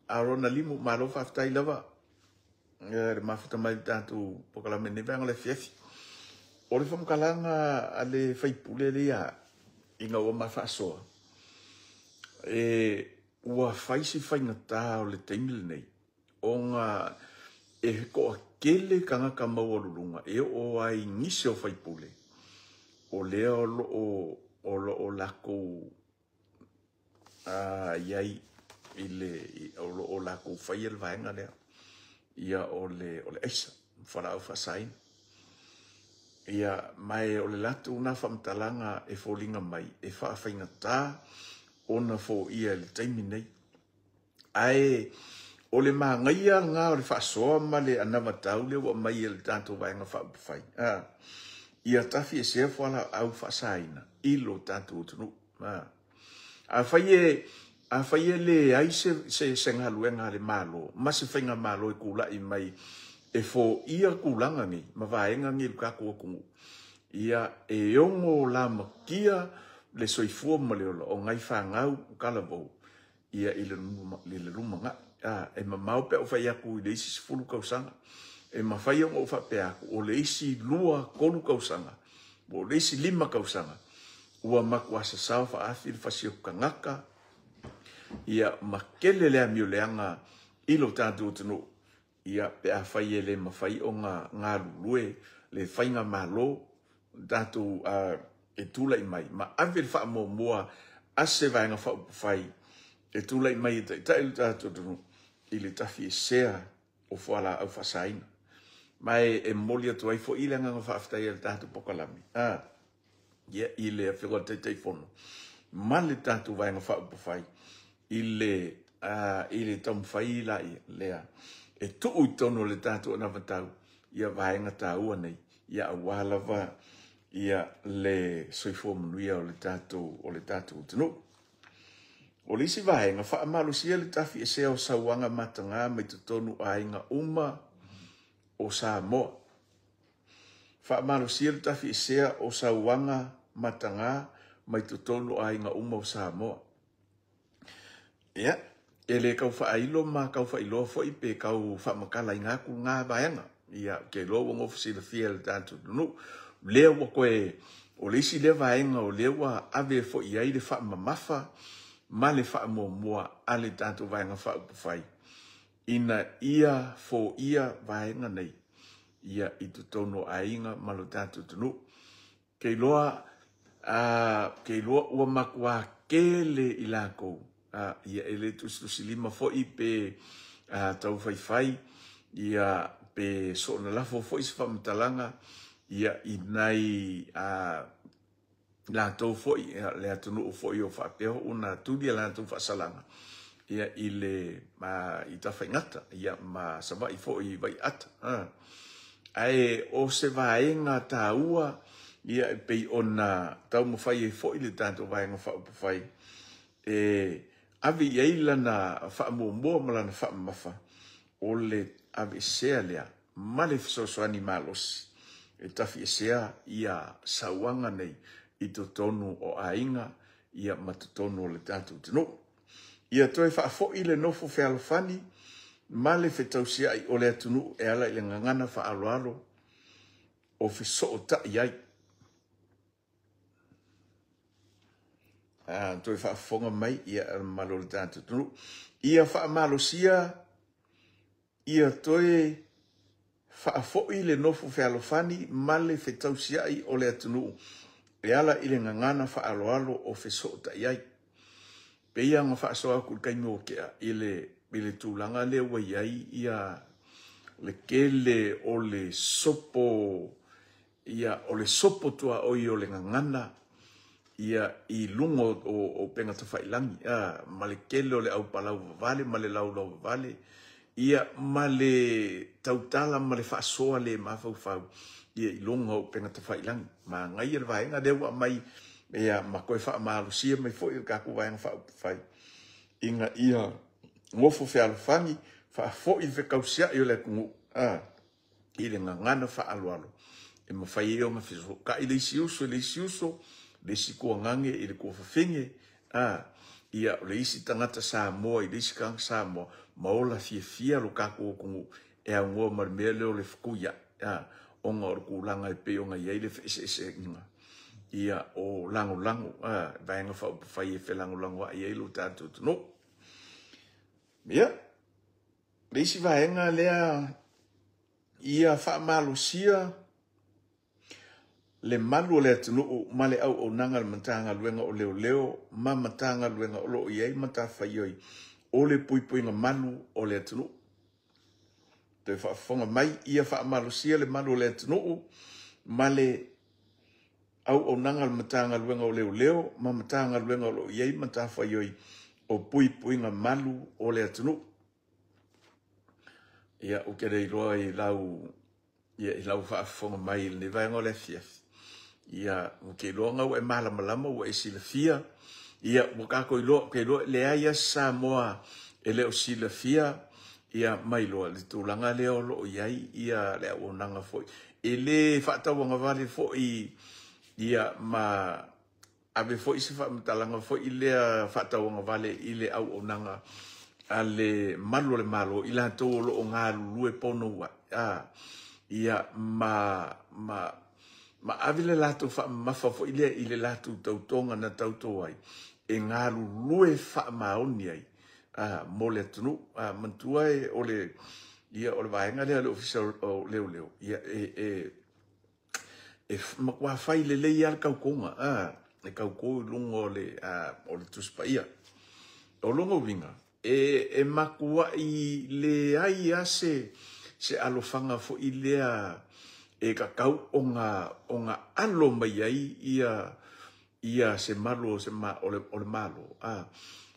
Arona Limu, malo faafetai lava, le mafuta mai le tatou polokalame lenei vaega o le afiafi. O le faamatalaga a le faipule lea ina ua ma faasoa, ua fai si faigata o le taimi lenei, ona e toatele tagata maualuluga e oo ai nisi o faipule, o lea o loo latou i ai. i le o lo o latou faia le vaega lea, ia o le o le aisa, fualaau faasaina. Ia ma e o le latou na faamatalaga e foliga mai e faafaigata ona foia i le taimi nei. Ae o le manaia lena o le faasoa ma le anavatau lea ua aumai e le tatou Vaega Faaupufai, a, ia tafiesea fualaau faasaina i lo tatou atunuu. A, afai e afai e leai se, se, se galuega a le Malo ma se faigamalo e tulai mai e foia tulaga nei ma vaega nei i le tatou atunuu, ia e ono lamatia le soifua ma le ola o nai fanau talavou ia i le lumanai. A, e mamao pe a ou fai atu i le isi 10 tausaga. E mafai ona ou faapea atu, o le isi 2, 3 tausaga, po o le isi 5 tausaga, ua matua sasao faaafi le fasi o tagata, ia ma tele le amioleaga i lo tatou atunuu, ia pe afai e le mafai ona galulue le faigamalo tatou e tulai mai ma ave le faamuamua a se Vaega Faaupufai e tulai mai e taitai lo tatou atunuu i le tafiesea o fualaau faasaina. Ma e momoli atu ai foi le agaga faafetai a le tatou polokalame ia i le Afioga i le Taitaifono ma le tatou Vaega Faaupufai i le i le taumafai laia lea e tuu i totonu o le tatou anavatau ia vaega taua nei, ia aua lava ia le soifua manuia o le tatou o le tatou atunuu. O le isi vaega, faamalosia le tafiesea o sauaga mataga mai totonu o aiga uma o Samoa. Faamalosia le tafiesea o sauaga mataga mai totonu o aiga uma o Samoa. Ia, e le tau faailo ma tau faailoa foi pe tau faamatalaina atu lena vaega. Ia, ou te iloa ua nofo silafia e le tatou atunuu. Lea ua toe, o le isi lea vaega o lea ua ave foi i ai le faamamafa ma le faamuamua a le tatou Vaega Faaupufai ina ia foia vaega nei ia i totonu o aiga ma lo tatou atunuu. Ke iloa, ke iloa ua matua tele i latou, ia e le tusitusilima foi pe taufaifai, ia pe soona lafo foi se faamatalaga ia i nai latou foi, le atunuu foi o faapea ona tuli a latou faasalaga ia i le i Tafaigata ia ma Savaii foi i Vaiaata. Ae o se vaega taua ia e pei ona taumafai ai foi le tatou Vaega Faaupufai e ave i ai lana faamuamua ma lana faamamafa, o le aveesea lea ma le fesoasoani malosi e tafiesea ia sauaga nei i totonu o aiga ia ma totonu o le tatou atunuu. Ia toe faafoi le nofo fealofani ma le fetausiai o le atunuu e ala i le gagana faaaloalo o fesootai ai. Toe faafofoga mai ia le mamalu o le tatou atunuu. Ia faamalosia, ia toe faafoi le nofo fealofani ma le fetausiai o le atunuu e ala i le gagana faaaloalo o fesootai ai. Pei ona faasoa atu i le taimi ua tea i le tulaga lea ua i ai ia le tele o le sopo, ia o le sopo tuaoi o le gagana ia i luga o upega tafailagi, ma le tele o le aupalau vavale ma le laulau vavale, ia ma le tautala ma le faasoa le mafaufau ia i luga o upega tafailagi. Manaia le vaega lea ua aumai ia ma toe faamalosia mai foi le tatou Vaega Faaupufai ina ia nofo fealofani, faafoi le fetausiai o le atunuu i le gagana faaaloalo e mafai ai ona fesootai le isi uso i le isi uso, le isi tuagage i le tuafafine, ia o le isi tagata Samoa i le isi tagata Samoa, ma ola fiafia lo tatou atunuu e aunoa ma le mea lea o le fetuiai, ona o le tulaga e pei ona i ai le feeseeseaiga ia o lagolago Vaega Faaupufai e felagolagoai ai lo tatou atunuu. Ia, le isi vaega lea, ia faamalosia le malu o le atunuu ma le auaunaga a le Matagaluega o Leoleo ma Matagaluega o lo o i ai matafaioi o le puipuiga malu o le atunuu. Toe faafofoga mai, ia faamalosia le malu o le atunuu ma le auaunaga a le Matagaluega o Leoleo ma Matagaluega o lo o i ai matafaioi o puipuiga malu o le atunuu. Ia, ou te le iloa i lau ia i lau faafofoga mai i lenei vaega o le afiafi, ia ou te iloa na ua e malamalama ua e silafia, ia ua tatou iloa, ou te iloa e leai lava se Samoa e le o silafia ia ma iloa le tulaga lea o lo o i ai ia le auaunaga foi. E le faatauagavale foi ia ma ave foi se faamatalaga foi lea faatauagavale i le auaunaga a le malu o le Malo, i latou o lo o galulue ponouai, a, ia, ma ave le latou faamamafa foi lea i le latou tautoga na tauto ai, e galulue faamaoni ai, a, mo le atunuu. A, manatua e, o le, ia, o le vaega lea a le Ofisa o Leoleo, ia, e matua fai lelei lava le tautoga, e tauto i luga o le, o le Tusi Paia. O lona uiga, e matuai leai lava se alofaga foi lea e tatau ona alo mai ai ia se malu o le Malo,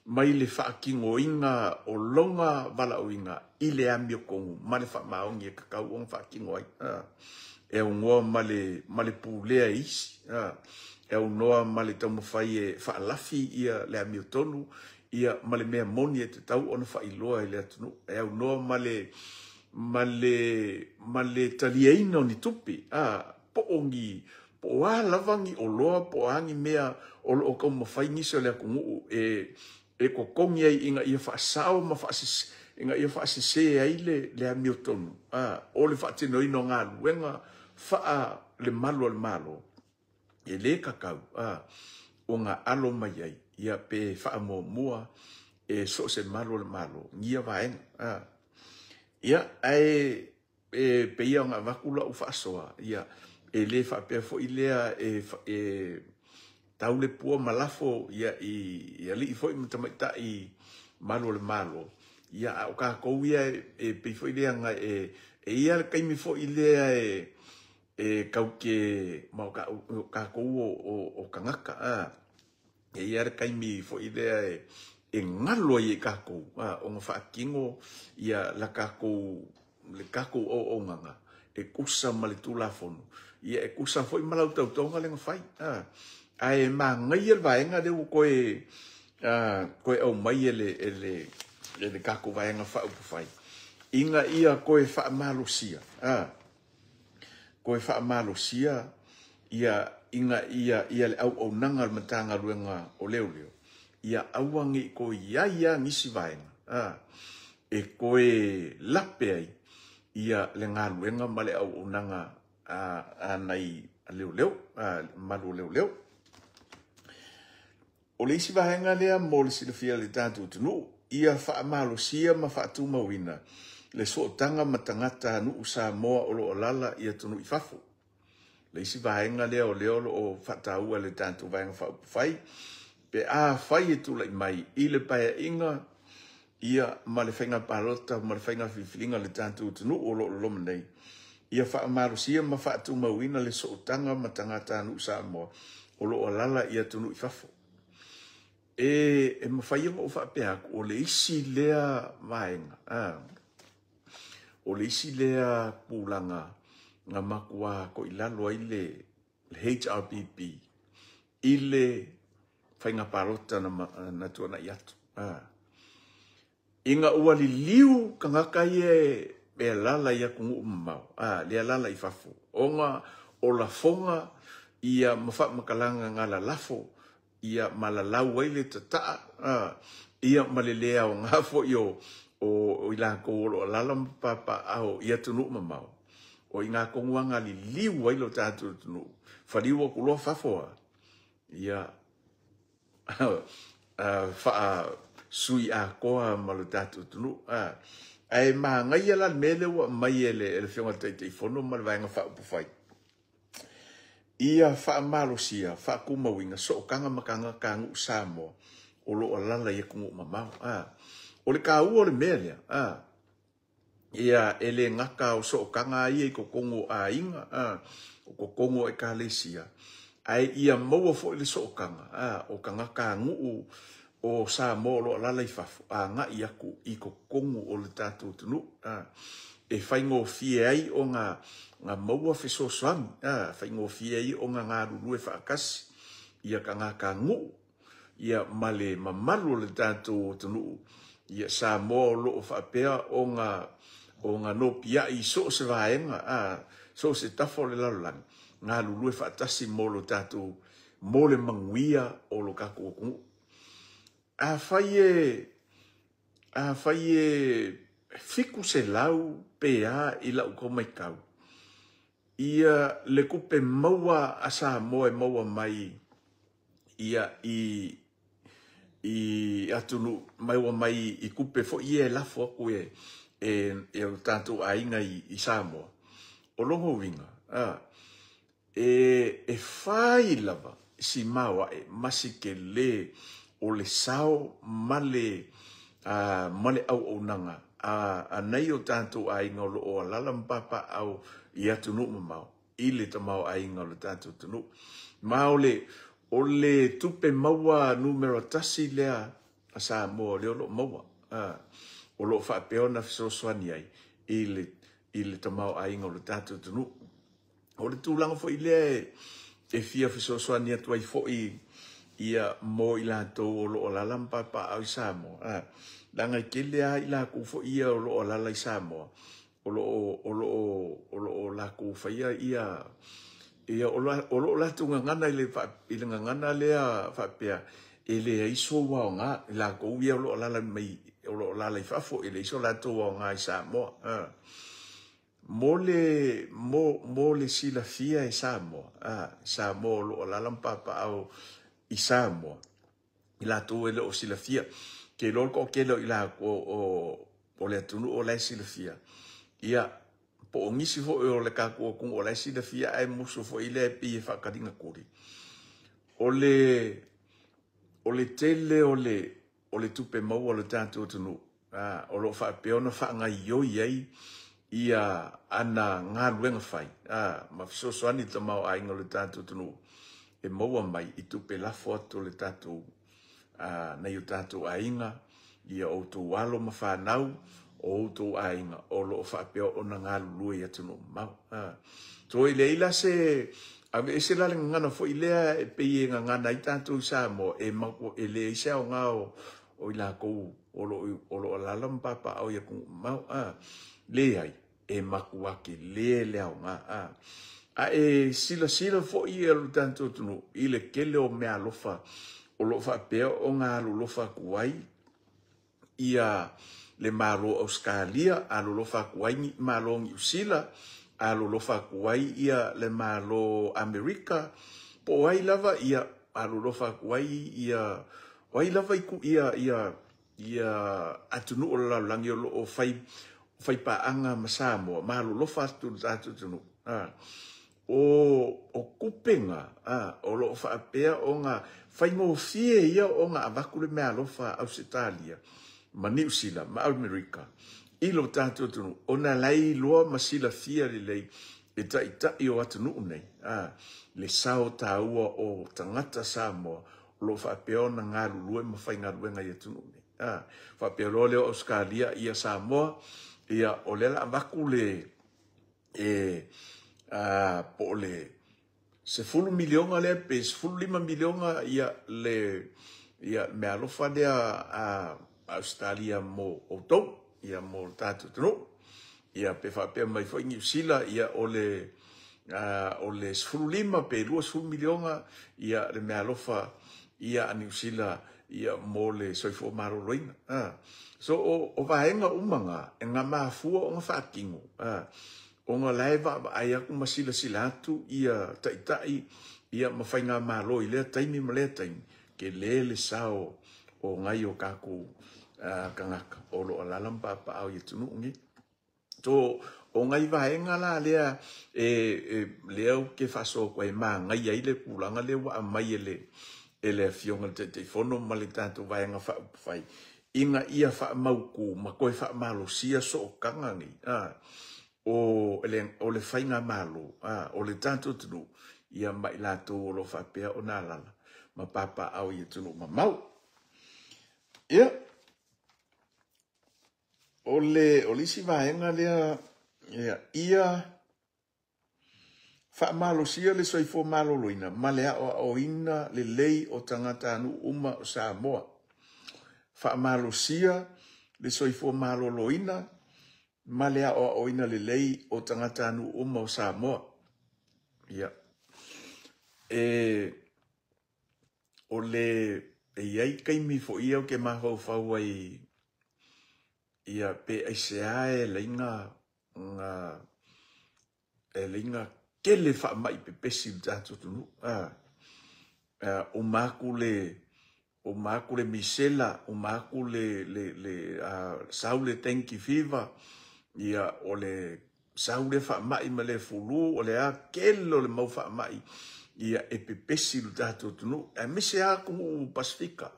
mai le faatinoina o lona valaauina i le amiotonu ma le faamaoni e tatau ona faatino ai. E aunoa ma le pulea e isi, e aunoa ma le taumafai e faalafi ia le amiotonu ia ma le mea moni e tatau ona faailoa i le atunuu, e aunoa ma le taliaina o ni tupe, po o ni, po o a lava ni oloa, po o a ni mea o lo o taumafai nisi o le atunuu e totogi ai ina ia faasao ma ina ia faasese ai le amiotonu, o le faatinoina o galuega faa le malu o le Malo, e le tatau ona alo mai ai ia pe faamuamua e so o se malu o le Malo ia vaega. Ia, ae e pei ona avatu lau faasoa, ia, e le faapea foi lea e tau le pua ma lafo ia i alii foi ma tamaitai malu o le Malo, ia, a o tatou ia e pei foi lea na e ia le taimi foi lea e tau ke ma o tatou o tagata, e ia le taimi foi lea e galo ai i tatou, ona faatino ia la tatou le tatou auaunaga e tusa ma le Tulafono, ia e tusa foi ma lau tautoga le na fai. Ae manaia le vaega lea ua toe aumai e le tatou vaega faaupufai, ina ia toe faamalosia, toe faamalosia ia ina ia le auaunaga a le Matagaluega o Leoleo, ia aua ne i toe i ai lava nisi vaega e toe lape ai ia le galuega ma le auaunaga a nai leoleo, malu o leoleo. O le isi vaega lea mo le silafia e le tatou atunuu, ia faamalosia ma faatumauina le sootaga ma tagatanuu Samoa o lo o alaala i atunuu i fafo. Le isi vaega lea o lea o lo o faataua e le tatou Vaega Faaupufai, pe a fai e tulai mai i le paeaiga ia ma le faiga palota ma le faiga filifiliga a le tatou atunuu o lo o loma nei, ia faamalosia ma faatumauina le sootaga ma tagatanuu Samoa o lo o alaala i atunuu i fafo. E mafai ona ou faapea atu, o le isi lea vaega, o le isi lea tulaga na matua toilalo ai le HRPP i le faiga palota na tuanai atu. Ina ua liliu tagata ia e alaala i atunuu mamao, le alaala i fafo, ona o lafoga ia ma faamatalaga na lalafo ia ma lalau ai le tataa, ia ma le le aoga foi o i latou o lo o alaala ma papaaao i atunuu mamao, o i ngā tonu anga liliu ai lo tatou atunuu, faliu atu loa fafo a, ia faasui atoa ma lo tatou atunuu. Ae manaia la le mea lea ua aumai e le Afioga i le Taitaifono ma le Vaega Faaupufai, ia faamalosia, faatumauina sootaga ma tagatanuu Samoa o lo o alaala i atunuu mamao. O le taua o le mea lea, a, ia e le gata o sootaga ia i totonu o aiga, a, o totonu o ekalesia, ae ia maua foi le sootaga, a, o tagatanuu o Samoa o lo o alaala i fafo, agai atu i totonu o le tatou atunuu, a, e faigofie ai ona maua fesoasoani, a, faigofie ai ona galulue faatasi ia tagatanuu ia ma le mamalu o le tatou atunuu, ia Samoa o lo o faapea ona nopiai i so o se vaega, a, so o se tafa o le lalolagi, galulue faatasi mo lo tatou, mo le manuia o lo tatou atunuu. Afai e 700 pe a i lau tau matau, ia le tupe maua a Samoa e maua mai ia i atunuu, maua mai i tupe foi ia e lafo atu e o tatou aiga i Samoa. O lona uiga, a, e fai lava si maoae ma si tele o le sao ma le auaunaga a nai o tatou aiga o lo o alaala ma papaaao i atunuu mamao i le tamaoaiga o le tatou atunuu. Ma o le tupe maua numera 1 lea a Samoa lea o lo o maua, a, o lo o faapea ona fesoasoani ai i le tamaoaiga o le tatou atunuu. O le tulaga foi lea e fia fesoasoani atu ai foi ia mo i latou o lo o alaala ma papaaao i Samoa, a, leaga e tele lava i latou foi ia o lo o alaala i Samoa, o lo o latou faia ia, o lo o latou gagana i le gagana lea faapea, e leai sou aoga, i latou ia o lo o alaala mai, o lo o alaala i fafo, e leai so latou aoga i Samoa. A, mo le silafia e Samoa, a, Samoa o lo o alaala ma papaaao i Samoa, i latou e le o silafia, ke iloa le toatele o i latou o le atunuu o la e silafia, ia po o nisi foi o le tatou atunuu o la e silafia, ae musu foi lea e pei e faataliga tuli. O le tele o le tupe maua o le tatou atunuu, a, o lo o faapea ona faagaioi ai ia ana galuega fai, a, ma fesoasoani i le tamaoaiga o le tatou atunuu, e maua mai i tupe lafo atu o le tatou, a, nai o tatou aiga, ia outou alo ma fanau, o outou aiga o lo o faapea ona galulue i atunuu mamao. A, so e leai la se aveese la le gagana foi lea e pei e gagana ai tatou i Samoa, e leai se aoga o i latou o lo o alaala ma papaaao i atunuu mamao. A, leai, e matua tele le aoga. A, a e silasila foi e lo tatou atunuu i le tele o meaalofa o lo o faapea ona alolofa atu ai ia le Malo o Ausetalia, alolofa atu ai Malo o Niu Sila, alolofa atu ai ia le Malo o Amerika, po o ai lava ia alolofa atu ai ia o ai lava ia atunuu o le lalolagi o lo o fai paaga ma Samoa, ma alolofa atu le tatou atunuu. A, o kupega, a, o lo o faapea ona faigofie ia ona avatu le meaalofa a Ausetalia ma Niu Sila ma Amerika i lo tatou atunuu, ona lai loa ma silafia lelei e taitai o atunuu nei, a, le sao taua o tagata Samoa o lo o faapea ona galulue ma faigaluega i atunuu nei. A, faapea loa lea o Ausetalia ia Samoa, ia o lea la avatu le po o le 10 miliona lea pe 15 miliona ia le meaalofa lea a Ausetalia mo outou, ia mo le tatou atunuu. Ia pe faapea mai foi Niu Sila, ia o le 15 pe 20 miliona ia le meaalofa ia a Niu Sila ia mo le soifua maloloina. A, so o vaega uma nga e nga mafua ona faatino, a, ona lae vaavaai atu ma silasila atu ia taitai ia ma faigamalo i lea taimi ma lea taimi, tele le sao o nai o tatou tagata o lo o alaala ma papaaao i atunuu nei. So o nai vaega la lea lea ou te faasoa atu ai e magaia ai le tulaga lea ua aumai e le afioga i le Taitaifono ma le tatou vaega faaupufai. ina ia faamautu ma toe faamalosia sootaga nei o le faigamalo o le tatou atunuu ia ma i latou o lo o faapea ona alaala ma papaaao i atunuu mamao. Ia, o le isi vaega lea, ia faamalosia le soifua maloloina ma le aoaoina lelei o tagatanuu uma o Samoa. Faamalosia le soifua maloloina ma le aoaoina lelei o tagatanuu uma o Samoa. Ia, o le e i ai taimi foi ia ou te mafaufau ai ia pe aisea e laina na tele faamai pepesi i le tatou atunuu. Uma atu le misela, uma atu le sau le dengue fever, ia o le sau le faamai ma le fulu, o le a tele o le mau faamai ia e pepesi i le tatou atunuu, aemaise lava atunuu Pasefika.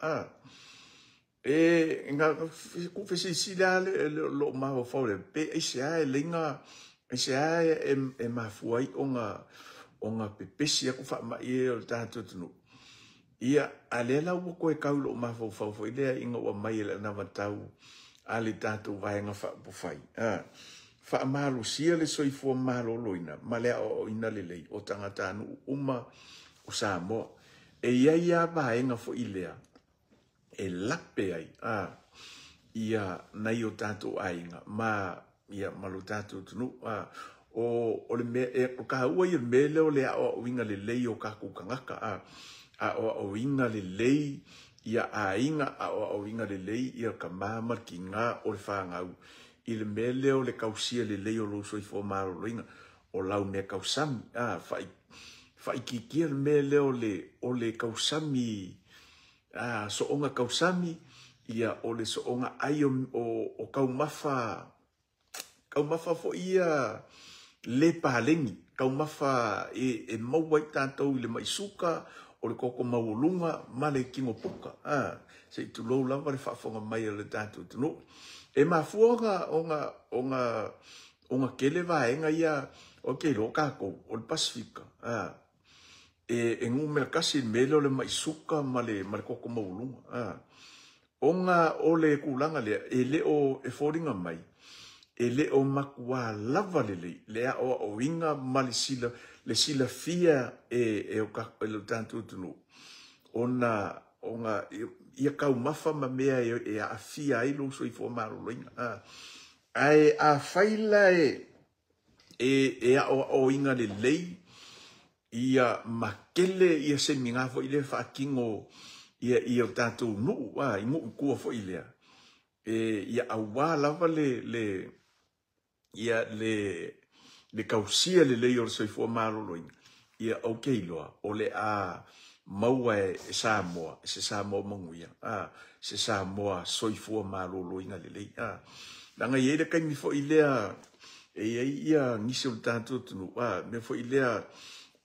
E na ku fesilisili lava lou mafaufau lea, pe aisea e laina, aisea e mafua ai ona pepesi atu faamai ia o le tatou atunuu. Ia, a lea la ua toe tau i lou mafaufau foi lea ina ua aumai e le anavatau a le tatou Vaega Faaupufai, faamalosia le soifua maloloina ma le aoaoina lelei o tagatanuu uma o Samoa. E i ai lava vaega foi lea e lape ai ia nai o tatou aiga ma ia ma lo tatou atunuu. O le mea o taua ia le mea lea o le aoaoina lelei o tatou tagata, aoaoina lelei ia aiga, aoaoina lelei ia tama ma le tina o le fanau i le mea lea o le tausia lelei o lou soifua maloloina, o lau mea tausami, faaitiitia le mea lea o le tausami, soonga tausami, ia o le soonga ai o taumafa, taumafa foi ia le paleni, taumafa e maua ai tatou i le maisuka, o le koko maualuga ma le tino puka. Se i tulou lava le faafofoga mai o le tatou atunuu. E mafua ona tele vaega ia o te iloa tatou, o le Pasefika, e numera tasi le mea lea o le maisuka ma le koko maualuga. Ona o le tulaga lea, e le o e foliga mai, e le o matua lava lelei le aoaoina ma le silafia e le tatou atunuu, ona ia taumafa ma mea e aafia ai lou soifua maloloina. Ae afai la e aoaoina lelei ia ma tele ia semina foi lea faatino ia o tatou nuu, i nuu i tua foi lea, ia aua lava le tausia lelei o le soifua maloloina, ia ou te iloa o le a maua e Samoa, se Samoa manuia, se Samoa soifua maloloina lelei. Leaga e i ai le taimi foi lea, e i ai ia nisi o le tatou atunuu, mea foi lea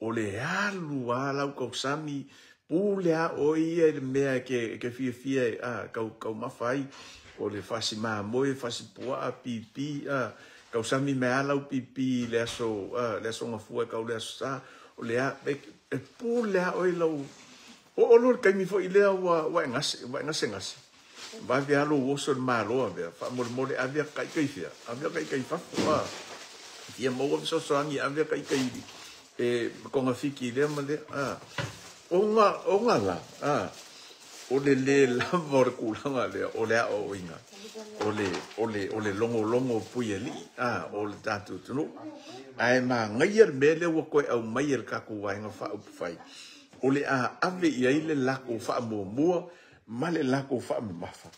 o le alu lava lau tausami, pule lava oe ia i le mea e te fiafia taumafa ai, o le fasi mamoe, fasi puaa, pipi, tausami mai lava lau pipi i le aso Gafua e tau le aso Sa, o le a, e pule lava oe lau. O loa le taimi foi lea ua e gasegase, vave lava lou oso i le malo avea, faamolemole ave ata ita i fea, ave ata ita i fafo, ia maua fesoasoani ave ata ita i togafiti i lea ma lea. Ona la, o le le lava o le tulaga lea, o le aoaoina, o le logologo puialii, o le tatou atunuu. Ae manaia le mea lea ua toe aumai e le tatou Vaega Faaupufai, o le a ave i ai le lako faamuamua ma le lako faamamafa,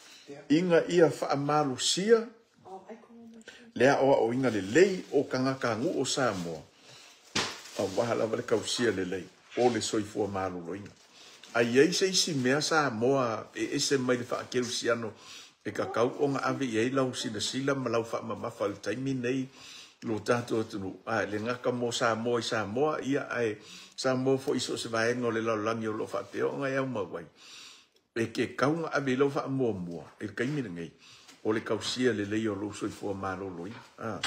ina ia faamalosia le aoaoina lelei o tagatanuu o Samoa, aua lava le tausia lelei o le soifua maloloina. Ae i ai se isi mea Samoa e ese mai le faakerisiano e tatau ona ave i ai lau silasila ma lau faamamafa i le taimi nei lo tatou atunuu. Le gata mo Samoa i Samoa, ia ae Samoa foi i so o se vaega o le lalolagi o lo o faapea ona e aumau ai. E ke tau ona ave i lau faamuamua i le taimi lenei, o le tausia lelei o lou soifua maloloina.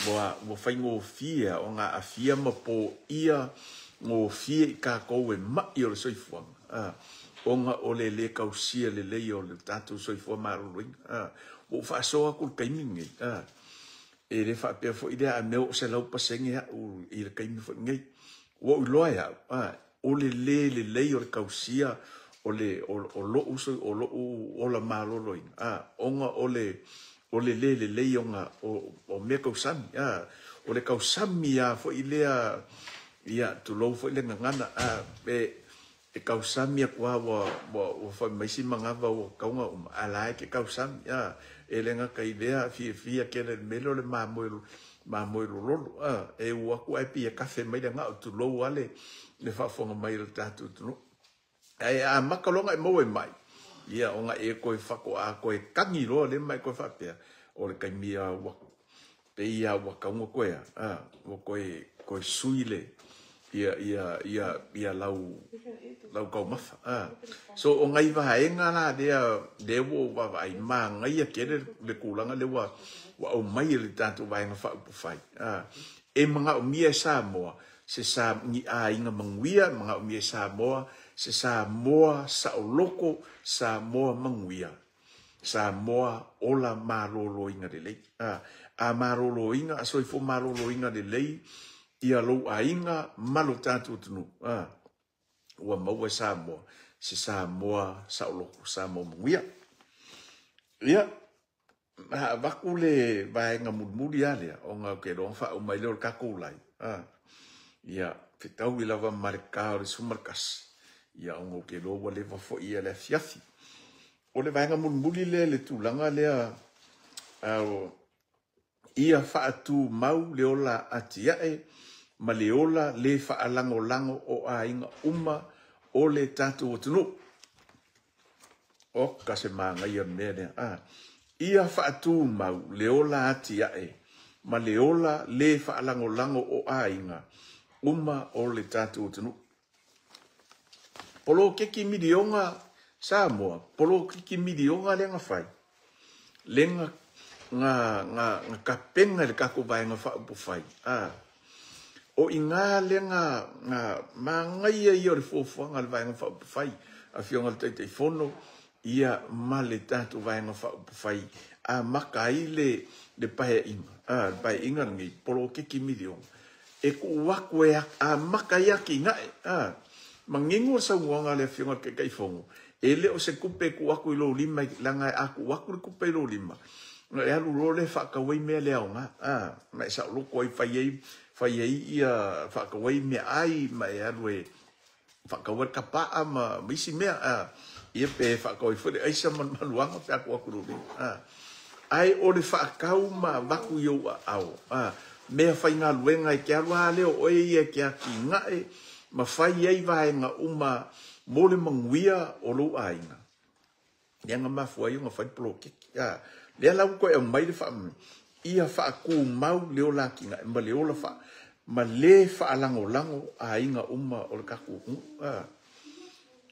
Ua faigofie ona aafia ma poia gofie i tatou e mai o le soifuaga, ona o le lē tausia lelei o le tatou soifua maloloina. Ua ou faasoa atu i le taimi lenei, e le faapea foi lea a mea ua 100% au i le taimi foi lenei. Ua ou iloa e au, o le lē lelei o le tausia o lou ola maloloina, ona o le lē lelei o mea tausami. O le tausami lava foi lea, ia tulou foi le gagana, e tausami atu lava ua fai mai si manava ua tatau ona uma, a o la e te tausami. E le gata i lea, fiafia tele i le mea lea o le mamoe lololo. E u atu ae pei e kafe mai le gao, tulou lava le faafofoga mai o le tatou atunuu. Ae a amata loa ona e maua i mai, ia ona e toe faatoa toe tagi loa lea ma e toe faapea, o le taimi lava ua pei lava ua tatau ona toe a, ua toe sui le ia lau taumafa. So o nai vaega la lea ua ou vaavaai, manaia tele le tulaga lea ua aumai e le tatou Vaega Faaupufai. E manaomia e Samoa se ni aiga manuia, e manaomia e Samoa se Samoa saoloto, Samoa manuia, Samoa ola maloloina lelei. A maloloina, a soifua maloloina lelei ia lou aiga ma lo tatou atunuu. Ua maua e Samoa se Samoa saoloto, Samoa manuia. Ia, avatu le vaega mulimuli lava lea, ona ou te iloa ona faauma ai lea o le tatou live. Ia, fetaui lava ma le ta o le 11, ia ona ou te iloa ua leva foi ia le afiafi. O le vaega mulimuli lea i le tulaga lea, ia faatumau le ola atiae ma le ola le faalagolago o aiga uma o le tatou atunuu. O ka se manaia o le mea lea. Ia faatumau le ola atiae ma le ola le faalagolago o aiga uma o le tatou atunuu. Poloketi miliona Samoa, poloketi miliona lea na fai, lea na tapena i le tatou Vaega Faaupufai. O i ina lea na manaia ia o le fuafuaga a le Vaega Faaupufai, Afioga i le Taitaifono, ia ma le tatou Vaega Faaupufai, amata ai le paeaiga, le paeaiga lenei, poloketi miliona. E tuu atu e amata ai atinae. Manino le saunoaga a le Afioga i le Taitaifono, e le o se tupe e tuu atu i lou lima, leaga a tuu atu le tupe i lou lima, na e alu loa lea faatau ai mea le aoga, ma e saoloto ai fai ai ia faatau ai meaai, ma e alu e faatau ai le tapaa ma isi mea, ia pe faatau ai foi le aisa ma le maluaga pe a tuu atu i lou lima. Ae o le faatau ma avatu i ou aao, mea faigaluega e te alu lava lea o oe ia e te atinae ma fai ai vaega uma mo le manuia o lou aiga. Lea na mafua ai ona fai le poloketi. Lea la ua toe aumai le ia faatumau le ola atinae ma le ola ma le faalagolago aiga uma o le tatou atunuu.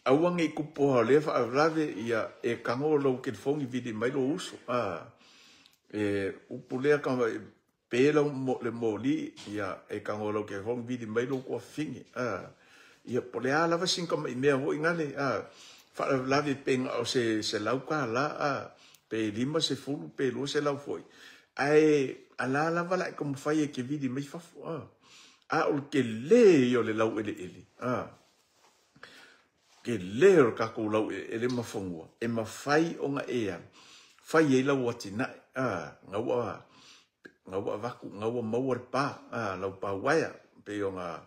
Aua nei tupu o lea faalavelave, ia e tago lou telefoni vili mai lou uso. E upu lea pe lau le moli, ia e tago lau telefoni vili mai lou tuafafine. Ia po o le a lava sina tamai mea foi nale, faalavelave pe na o se $100, pe 50 pe 200 foi. Ae ala lava la e taumafai e te vili mai fafo. A o le tele ia o le laueleele. Tele o le tatou laueleele ma fanua, e mafai ona e alu fai ai lau atinae. Gau avatu, gau maua le pa, lau pa uaea, pei ona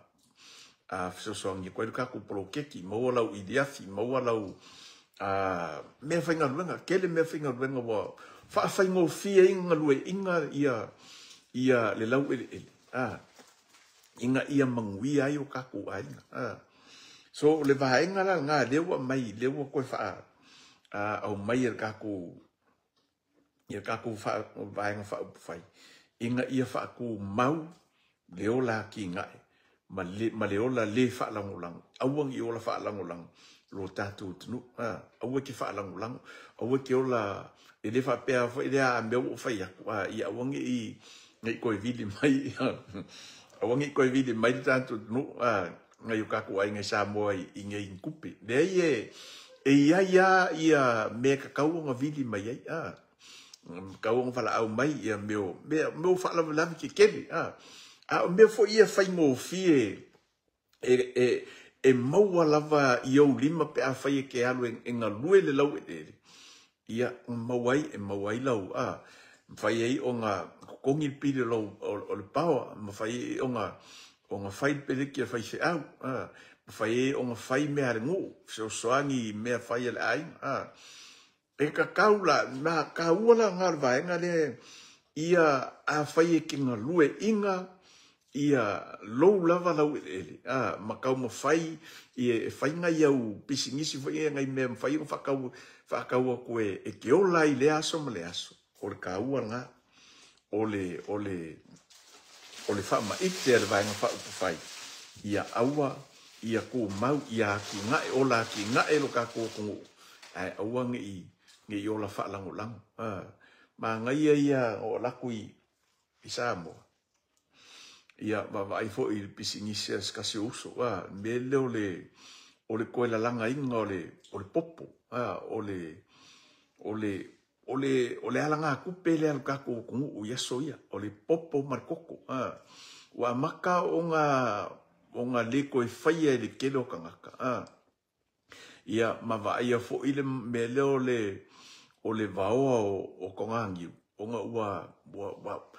fesoasoani atu ai le tatou poloketi, maua lau iliafi, maua lau mea faigaluega, tele mea faigaluega ua faafaigofie ai galueaiina ia le laueleele, ina ia manuia ai o tatou aiga. So le vaega la lena lea ua aumai, lea ua toe aumai e le tatou ia tatou Vaega Faaupufai, ina ia faatumau le ola atinae ma le ola le faalagolago. Aua ne i ola faalagolago Lo tatou atunuu. Aua e te faalagolago, aua e te ola, e le faapea foi lea a mea ua ou fai atu, ia aua ne i ne i toe vili mai aua ne i toe vili mai le tatou atunuu, nai o tatou aiga i Samoa i nei tupe. Leai e i ai lava ia mea e tatau ona vili mai ai, tatau ona valaau mai ia mea o mea o faalavelave tetele, a o mea foi ia faigofie e maua lava i ou lima pe afai e te alu e galue le laueleele, ia maua ai, e maua ai lau, mafai ai ona totogi le pili o le power, mafai ai ona fai le peleki a le faifeau, mafai ai ona fai mea a le nuu, fesoasoani i mea fai a le aiga. E tatau la, na taua la lena o le vaega lea, ia afai e te galueaiina ia lou lava laueleele, ma taumafai e fai nai au pisinisi foi ia, nai mea e mafai ona faatau, faatau atu e te ola ai i lea aso ma lea aso. O le taua lena o le o le o le faamaite a le Vaega Faaupufai, ia aua, ia tumau, ia atinae, ola atinae lo tatou atunuu, ae aua ne i ne i ola faalagolago. Manaia ia na ou alu atu i Samoa, ia vaavaai foi i le pisinisi a se tasi o uso, le mea lea o le toe lalagaina o le popo, o le o le O le, o le alagatupe lea a le tatou atunuu i aso ia, o le popo ma le koko. A, ua amata ona, ona le toe faia e le tele o tagata. A, ia, ma vaaia foi le mea lea o le, o le vaoa o, o toganiu, ona ua, ua, ua,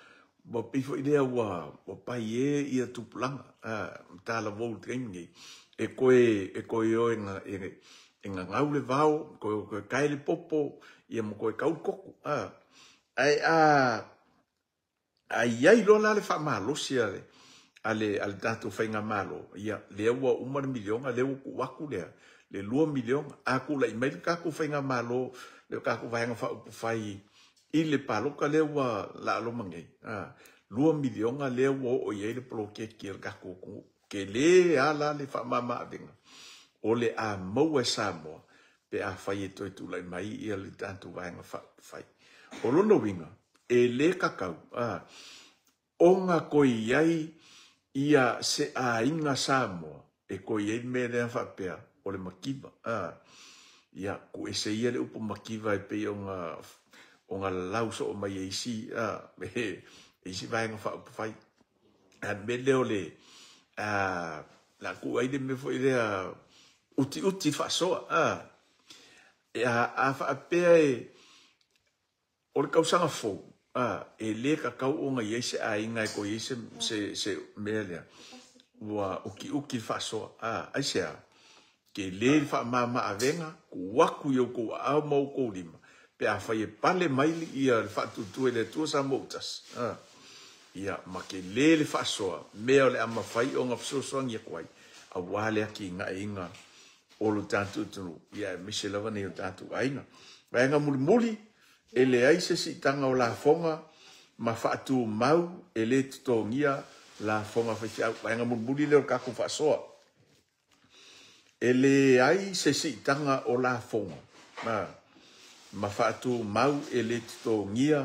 ua pei foi lea ua, ua paie ia tupulaga, a, talavou i le taimi nei, e toe, e toe o e, e, e gagau le vao, toe o toe tae le popo, ia ma toe tau le koko. A, ae a, a i ai loa la le faamalosi a le, a le, a le tatou faigamalo, ia, lea ua uma le miliona, lea ua tuu atu lea, le $2 miliona. A tulai mai le tatou faigamalo, le tatou Vaega Faaupufai i le palota lea ua laaloma nei, a, $2 miliona lea ua oo i ai le poloketi a le tatou atunuu. Tele lava la le faamama-avega o le a maua e Samoa pe afai e toe tulai mai ia le tatou Vaega Faaupufai. O lona uiga, e le tatau ona toe i ai ia se aiga Samoa e toe i ai le mea lea faapea o le mativa. Ia, tuuese ia le upu mativa e pei ona ona lalau soo mai e isi, e isi Vaega Faaupufai. A le mea lea o le a tuu ai le mea foi lea utiuti faasoa. A faapea e o le tausaga fou, e le tatau ona i ai se aiga e toe i ai se, se, se mea lea ua utiuti le faasoa. Aisea? Tele le faamama-avega, tuu atu i outou aao ma outou lima, pe afai e pale mai ia le faatuatua i le Atua Samoa ua tasi, ia, ma tele le faasoa, mea o le a mafai ona fesoasoani atu ai, aua le atinaeina o lo tatou atunuu, ia aemaise lava nai o tatou aiga. Vaega mulimuli, e leai se siitaga o lafoga ma faatumau e le totogia lafoga a faifeau. Vaega mulimuli lea o le tatou faasoa. E leai se siitaga o lafoga ma faatumau e le totogia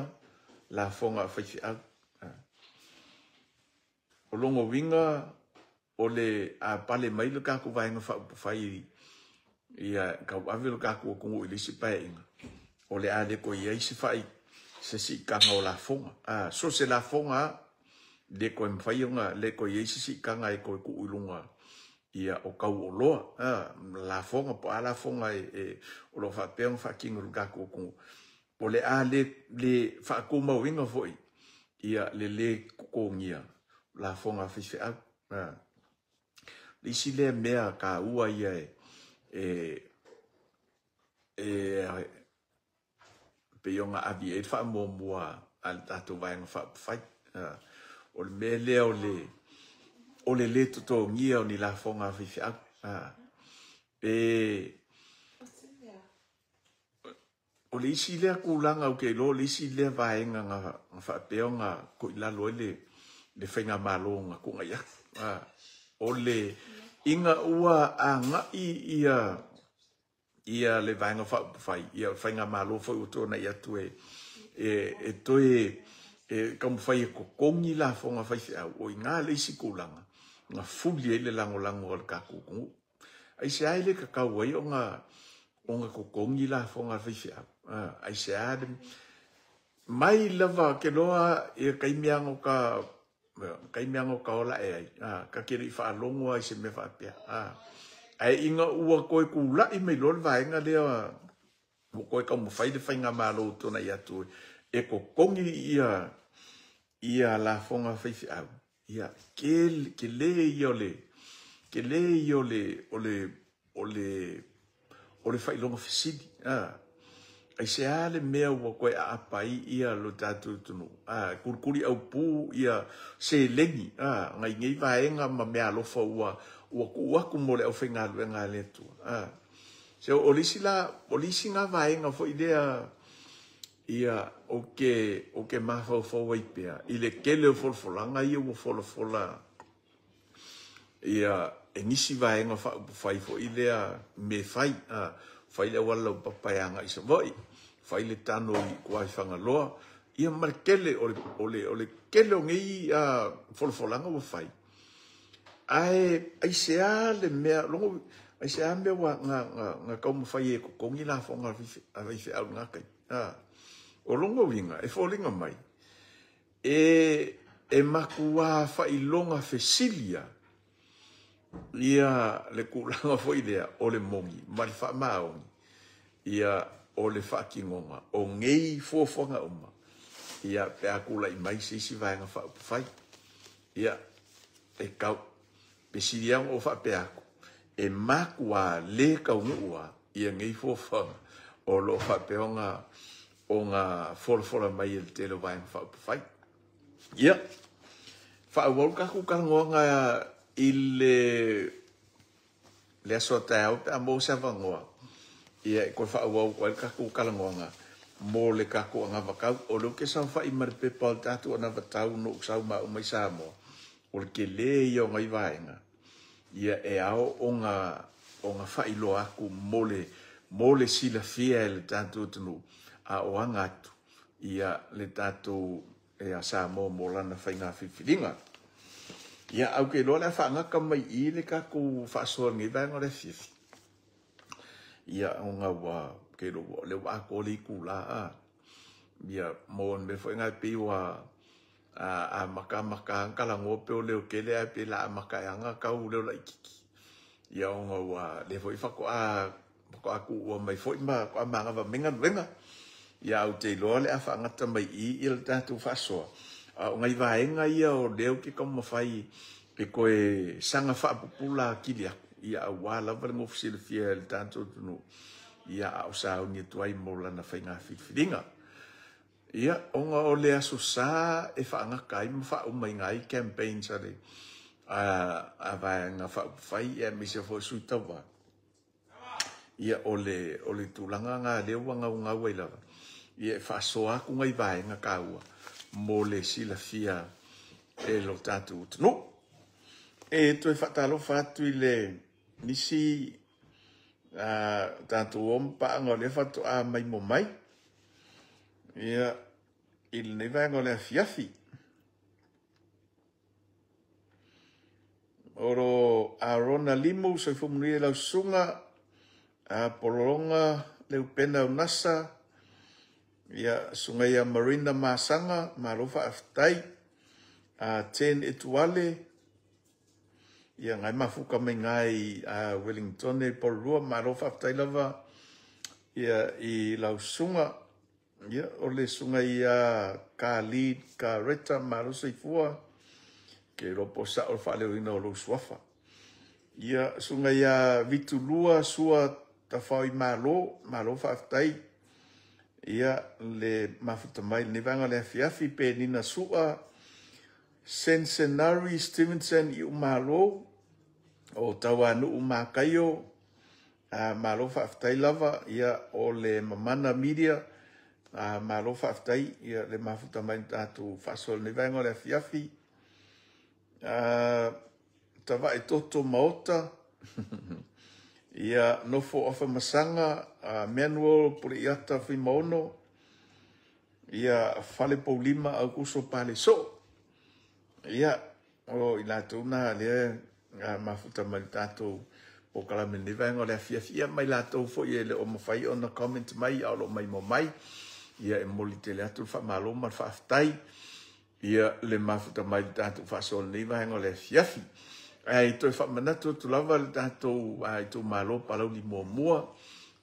lafoga a faifeau. O lona uiga o le a pale mai le tatou Vaega Faaupufai ia tauave lo tatou atunuu i le isi paeaiga, o le a le toe i ai se fai se siitaga o lafoga. A, so se lafoga lava, le toe mafai ona le toe i ai se siitaga e toe tuu i luga ia o tau o oloa, lafoga po o a lafoga e o lo o faapea ona faatino i le tatou atunuu. O le a le le faatumauina foi ia le le totogia lafoga a faifeau. Le isi lea mea taua ia e e pei ona ave i ai le faamuamua a le tatou Vaega Faaupufai. O le mea lea o le o le lē totogia o ni lafoga a faifeau. E o le isi lea tulaga ou te iloa o le isi lea vaega na faapea ona toilalo ai le faigamalo na tuanai atu. O le ina ua agai ia Ia le Vaega Faaupufai, ia o le Faigamalo foi ua tuanai atu e, e, e toe e taumafai e totogi lafoga a faifeau, o i ina le isi tulaga na fuli ai le lagolago a le tatou atunuu. Aisea e le tatau ai ona ona totogi lafoga a le faifeau? Aisea le mai lava ke loa ia taimi lava na ta taimi lava na ta ola ae ai, ta te le i faalogo lava i se mea faapea. Ae ina ua toe tulai mai loa le vaega lea ua toe taumafai le faigamalo ua tuanai atu e totogi ia ia lafoga a faifeau, ia tele tele ia o le tele ia o le o le o le o le faailoga fesili. A, aisea le mea ua toe aapa ai ia lo tatou atunuu? A, kulikuli aupu ia seleni a nai nei vaega ma meaalofa ua ua tuu atu mo le aufaigaluega a le Atua. A, se o le isi la o le isi na vaega foi lea ia ou te ou te mafaufau ai pea i le tele o folafolaga ia ua folafola ia e nisi vaega faaupufai foi lea me fai, a, fai le auala laupapa e agai i Savaii, fai le tano i tua i Fagaloa, ia ma le tele o le, o le, o le tele o nei a, folafolaga ua fai. Ae aisea le mea, logo, aisea mea ua na, na, na taumafai e totogi lafoga a faifeau i lena taimi. A, o lona uiga, e foliga mai, E, e matuā faailoga fesili lava ia le tulaga foi lea o le moni ma le faamaoni ia o le faatinoga o nei fuafuaga uma ia pe a tulai mai se isi Vaega Faaupufai. Ia, e tau, pe sili lava ona ou faapea atu, e matuā le taunuu lava ia nei fuafuaga o lo o faapea ona ona folafola mai e le tele o Vaega Faaupufai. Ia, faaauau le tatou talanoaga i le le aso a taeao pe a maua se avanoa, ia e toe faaauau atu ai le tatou talanoaga mo le tatou anavatau. O lea ou te saofai ma le pepa o le tatou anavatau na ou sau ma au mai Samoa, o le tele ia o nei vaega, ia e ao ona ona faailoa atu mo le mo le silafia e le tatou atunuu a o aga atu ia le tatou ia Samoa mo lana faiga filifiliga. Ia, ae ou te iloa o le a faagata mai i i le tatou faasoa i lenei vaega o le afiafi. Ia, ona ua, ou te iloa o lea ua atoa le itula, a. Ia, mo le mea foi lena e pei ua a amata amata lava ona talanoa pei o leotele ae pei o le a amata ea lava ona tau leo laitiiti. Ia ona ua lea foi faatoa faatoa tuua mai foi ma faatoa manava mai galuega. Ia ae ou te iloa o le a faagata mai i i le tatou faasoa. A o nai vaega ia o lea ou te taumafai e toe saga faapupula atili atu, ia aua lava le nofo silafia e le tatou atunuu, ia a o sauni atu ai mo lana faiga filifiliga. Ia, ona o le Aso Sa e faagata ai ma faaumaina ai campaigns a le a Vaega Faaupufai aemaise foi o Sui Tauva, ia o le o le tulaga lena lea ua naunau ai lava ia e faasoa atu nai vaega taua mo le silafia e lo tatou atunuu. E toe faatalofa atu i le nisi a tatou o ma paaga o lea faatoa maimo mai ia i lenei vaega o le afiafi. Oro Arona Limu, soifua manuia i lau susuga, a Polologa Leupena Unasa, ia susuga ia Marina Masaga, malo faafetai. A Ten Etuale, ia ngai mafuta mai ngai a Wellingtone i Porirua, malo faafetai lava ia i lau susuga. Ia, o le susuga ia Khalid Kareta, malo soifua. Ke iloa po o sao le faaleoina o lou suafa. Ia, susuga ia Vitulua Sua Tafaoimalo, malo faafetai. Ia, le mafuta mai i lenei vaega o le afiafi, Penina Sua, Sensenari Stevenson Iumalo, o Tauanuu Mataio, a, malo faafetai lava, ia, o le Mamana Media, a, malo faafetai, ia, le mafuta mai na tatou faasoa i lenei vaega o le afiafi. A, Tavae Toto Maota, Ia, Nofo Afamasaga, Manuel Puleiata Fuimaono, ia, Falepoulima Aukuso Palesoo. Ia, o i latou na lea mafuta mai le tatou polokalame i lenei vaega o le afiafi. Ia, ma i latou foi e le o mafai ona comment mai a o lo o maimoa mai. Ia, e momoli tele atu le faamalo ma le faafetai ia le mafuta mai le tatou faasoa i lenei vaega o le afiafi. Ae toe faamanatu atu lava le tatou itumalo Palauli muamua,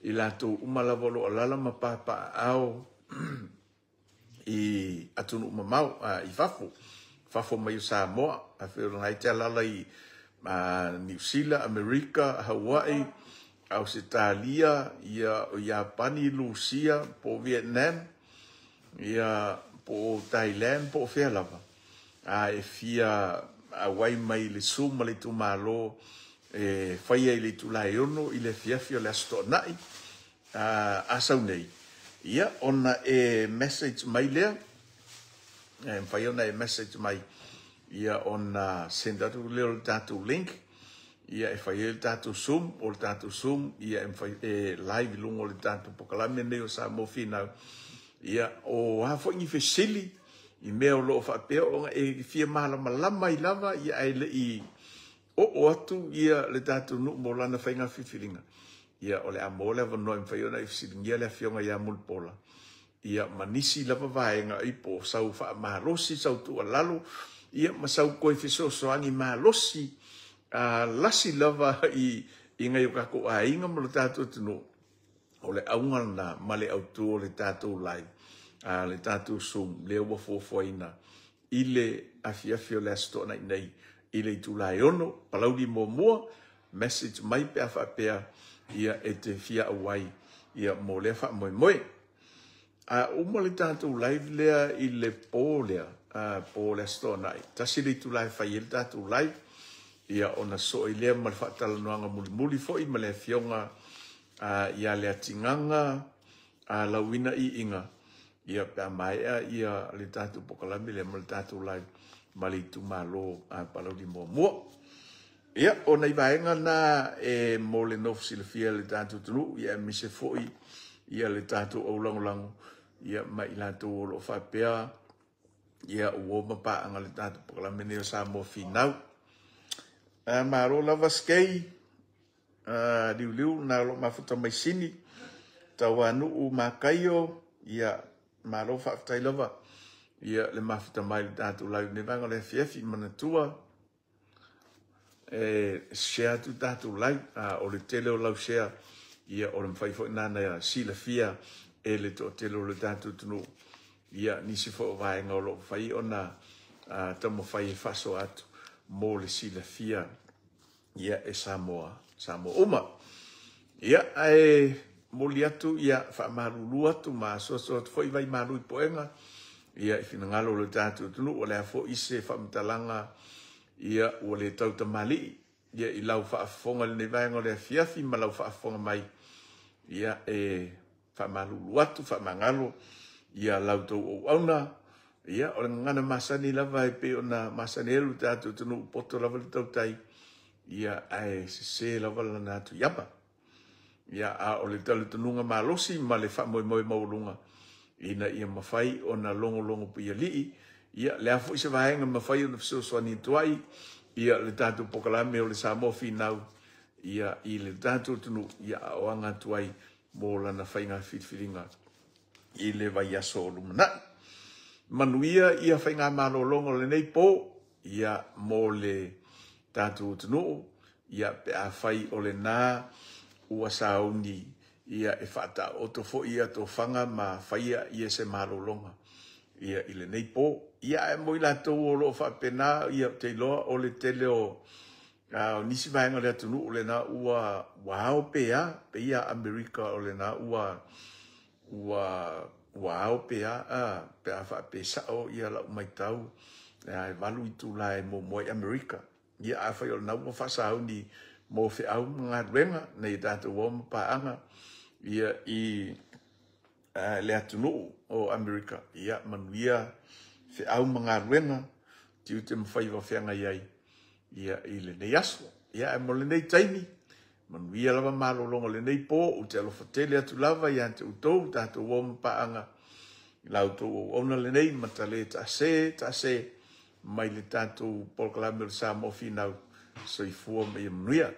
i latou uma lava o lo o alaala ma papaaao i atunuu mamao, i fafo, fafo mai o Samoa, afai o lena e te alaala i Niu Sila, Amerika, Hawaii, Ausetalia, ia, o Iapani, Lusia, po o Vietnam, ia, po o Thailand, po o fea lava, a e fia auai mai i le Zoom a le itumalo e faia i le itula e 6 i le afiafi o le Aso Toonai a sau nei, ia, ona e message mai lea, e mafai ona e message mai, ia, ona send atu lea o le tatou link, ia, e fai ai le tatou Zoom. O le tatou Zoom, ia, e mafai e live i luga o le tatou polokalame nei o Samoa Finau. Ia, o a foi ni fesili i mea o lo o faapea ona e fia malamalama ai lava, ia, ae le i oo atu ia le tatou nuu mo lana faiga filifiliga, ia, o le a maua le avanoa e mafai ona e fesiligia le afioga ia Mulipola, ia, ma nisi lava vaega i po o sau faamalosi, sau tuualalo, ia, ma sau toe fesoasoani malosi lasi lava i nai o tatou aiga ma lo tatou atunuu. O le auga lena ma le autu o le tatou live, le tatou Zoom lea ua fuafuaina i le afiafi o le Aso Toonai nei i le itula e 6, Palauli muamua. Message mai pe a faapea, ia, e te fia auai, ia, mo lea faamoemoe. A uma le tatou live lea i le po lea, po o le Aso Toonai, 1 le itula e fai ai le tatou live, ia, ona sosoo ai lea ma le faatalanoaga mulimuli foi ma le afioga ia Leatigaga Lauina Iiga, ia, pe a maea ia le tatou polokalame lea ma le tatou live ma le itumalo Palauli muamua. Ia, o nai vaega na e mo le nofo silafia le tatou atunuu, ia, aemaise foi ia le tatou aulagolago, ia, ma i latou o lo o faapea, ia, ua o ma paaga le tatou polokalame nei o Samoa Finau. Malo lava skei, liuliu na o lo o mafuta mai Sini, Tauanuu Makaio, ia, malo faafetai lava, ia, le mafuta mai le tatou live nei vaega o le afiafi. Manatua e share atu tatou live, o le tele o lau share, ia, o le mafai foi nana silafia e le toatele o le tatou atunuu, ia, nisi foi o vaega o lo o fai ona taumafai e faasoa atu mo le silafia, ia, e Samoa, Samoa uma. Ia, ae momoli atu, ia, faamalulu atu ma asuasu atu foi vai malu i poega, ia, i finagalo o le tatou atunuu. O le a foi se faamatalaga, ia, ua le tautamalii, ia, i lau faafofoga i lenei vaega o le afiafi ma lau faafofoga mai, ia, e faamalulu atu, faamagalo ia lau tou auauna. Ia, o le gagana masani lava e pei ona masani ai lo tatou atunuu, poto lava le tautai, ia, ae sese lava lana atu iama. Ia, a o le talitonuga malosi ma le faamoemoe maualuga ina ia mafai ona logologo puialii, ia, le a foi se vaega mafai ona fesoasoani atu ai, ia, le tatou polokalame o le Samoa Finau, ia, i le tatou atunuu, ia, a o aga atu ai mo lana faiga filifiliga i le vaiaso o lumanai. Manuia ia faiga malologa o lenei po, ia, mo le tatou atunuu, ia, pe a fai o lena ua sauni, ia, e faataoto foi ia tofaga ma faia ia se malologa, ia, i lenei po. Ia, ae mo i latou o lo o faapena, ia, ou te iloa o le tele o nisi vaega o le atunuu lena ua ao pe a, pe ia Amerika o lena ua ao pe a, pe a faapesao ia lau maitau, e 8 itula e muamua i Amerika. Ia, afai o lena ua faasauni mo feau ma galuega nei tatou o ma paaga, ia, i le atunuu o Amerika, ia, manuia feau ma galuega, tiute ma faiva feagai ai, ia, i lenei aso. Ia, ae mo lenei taimi, Manuia lava malologa o lenei po, ou te alofa tele atu lava ia te outou, tatou o ma paaga i la outou auauna lenei, matale taase, taase mai le tatou polokalame o le Samoa Finau. Soifua ma ia manuia.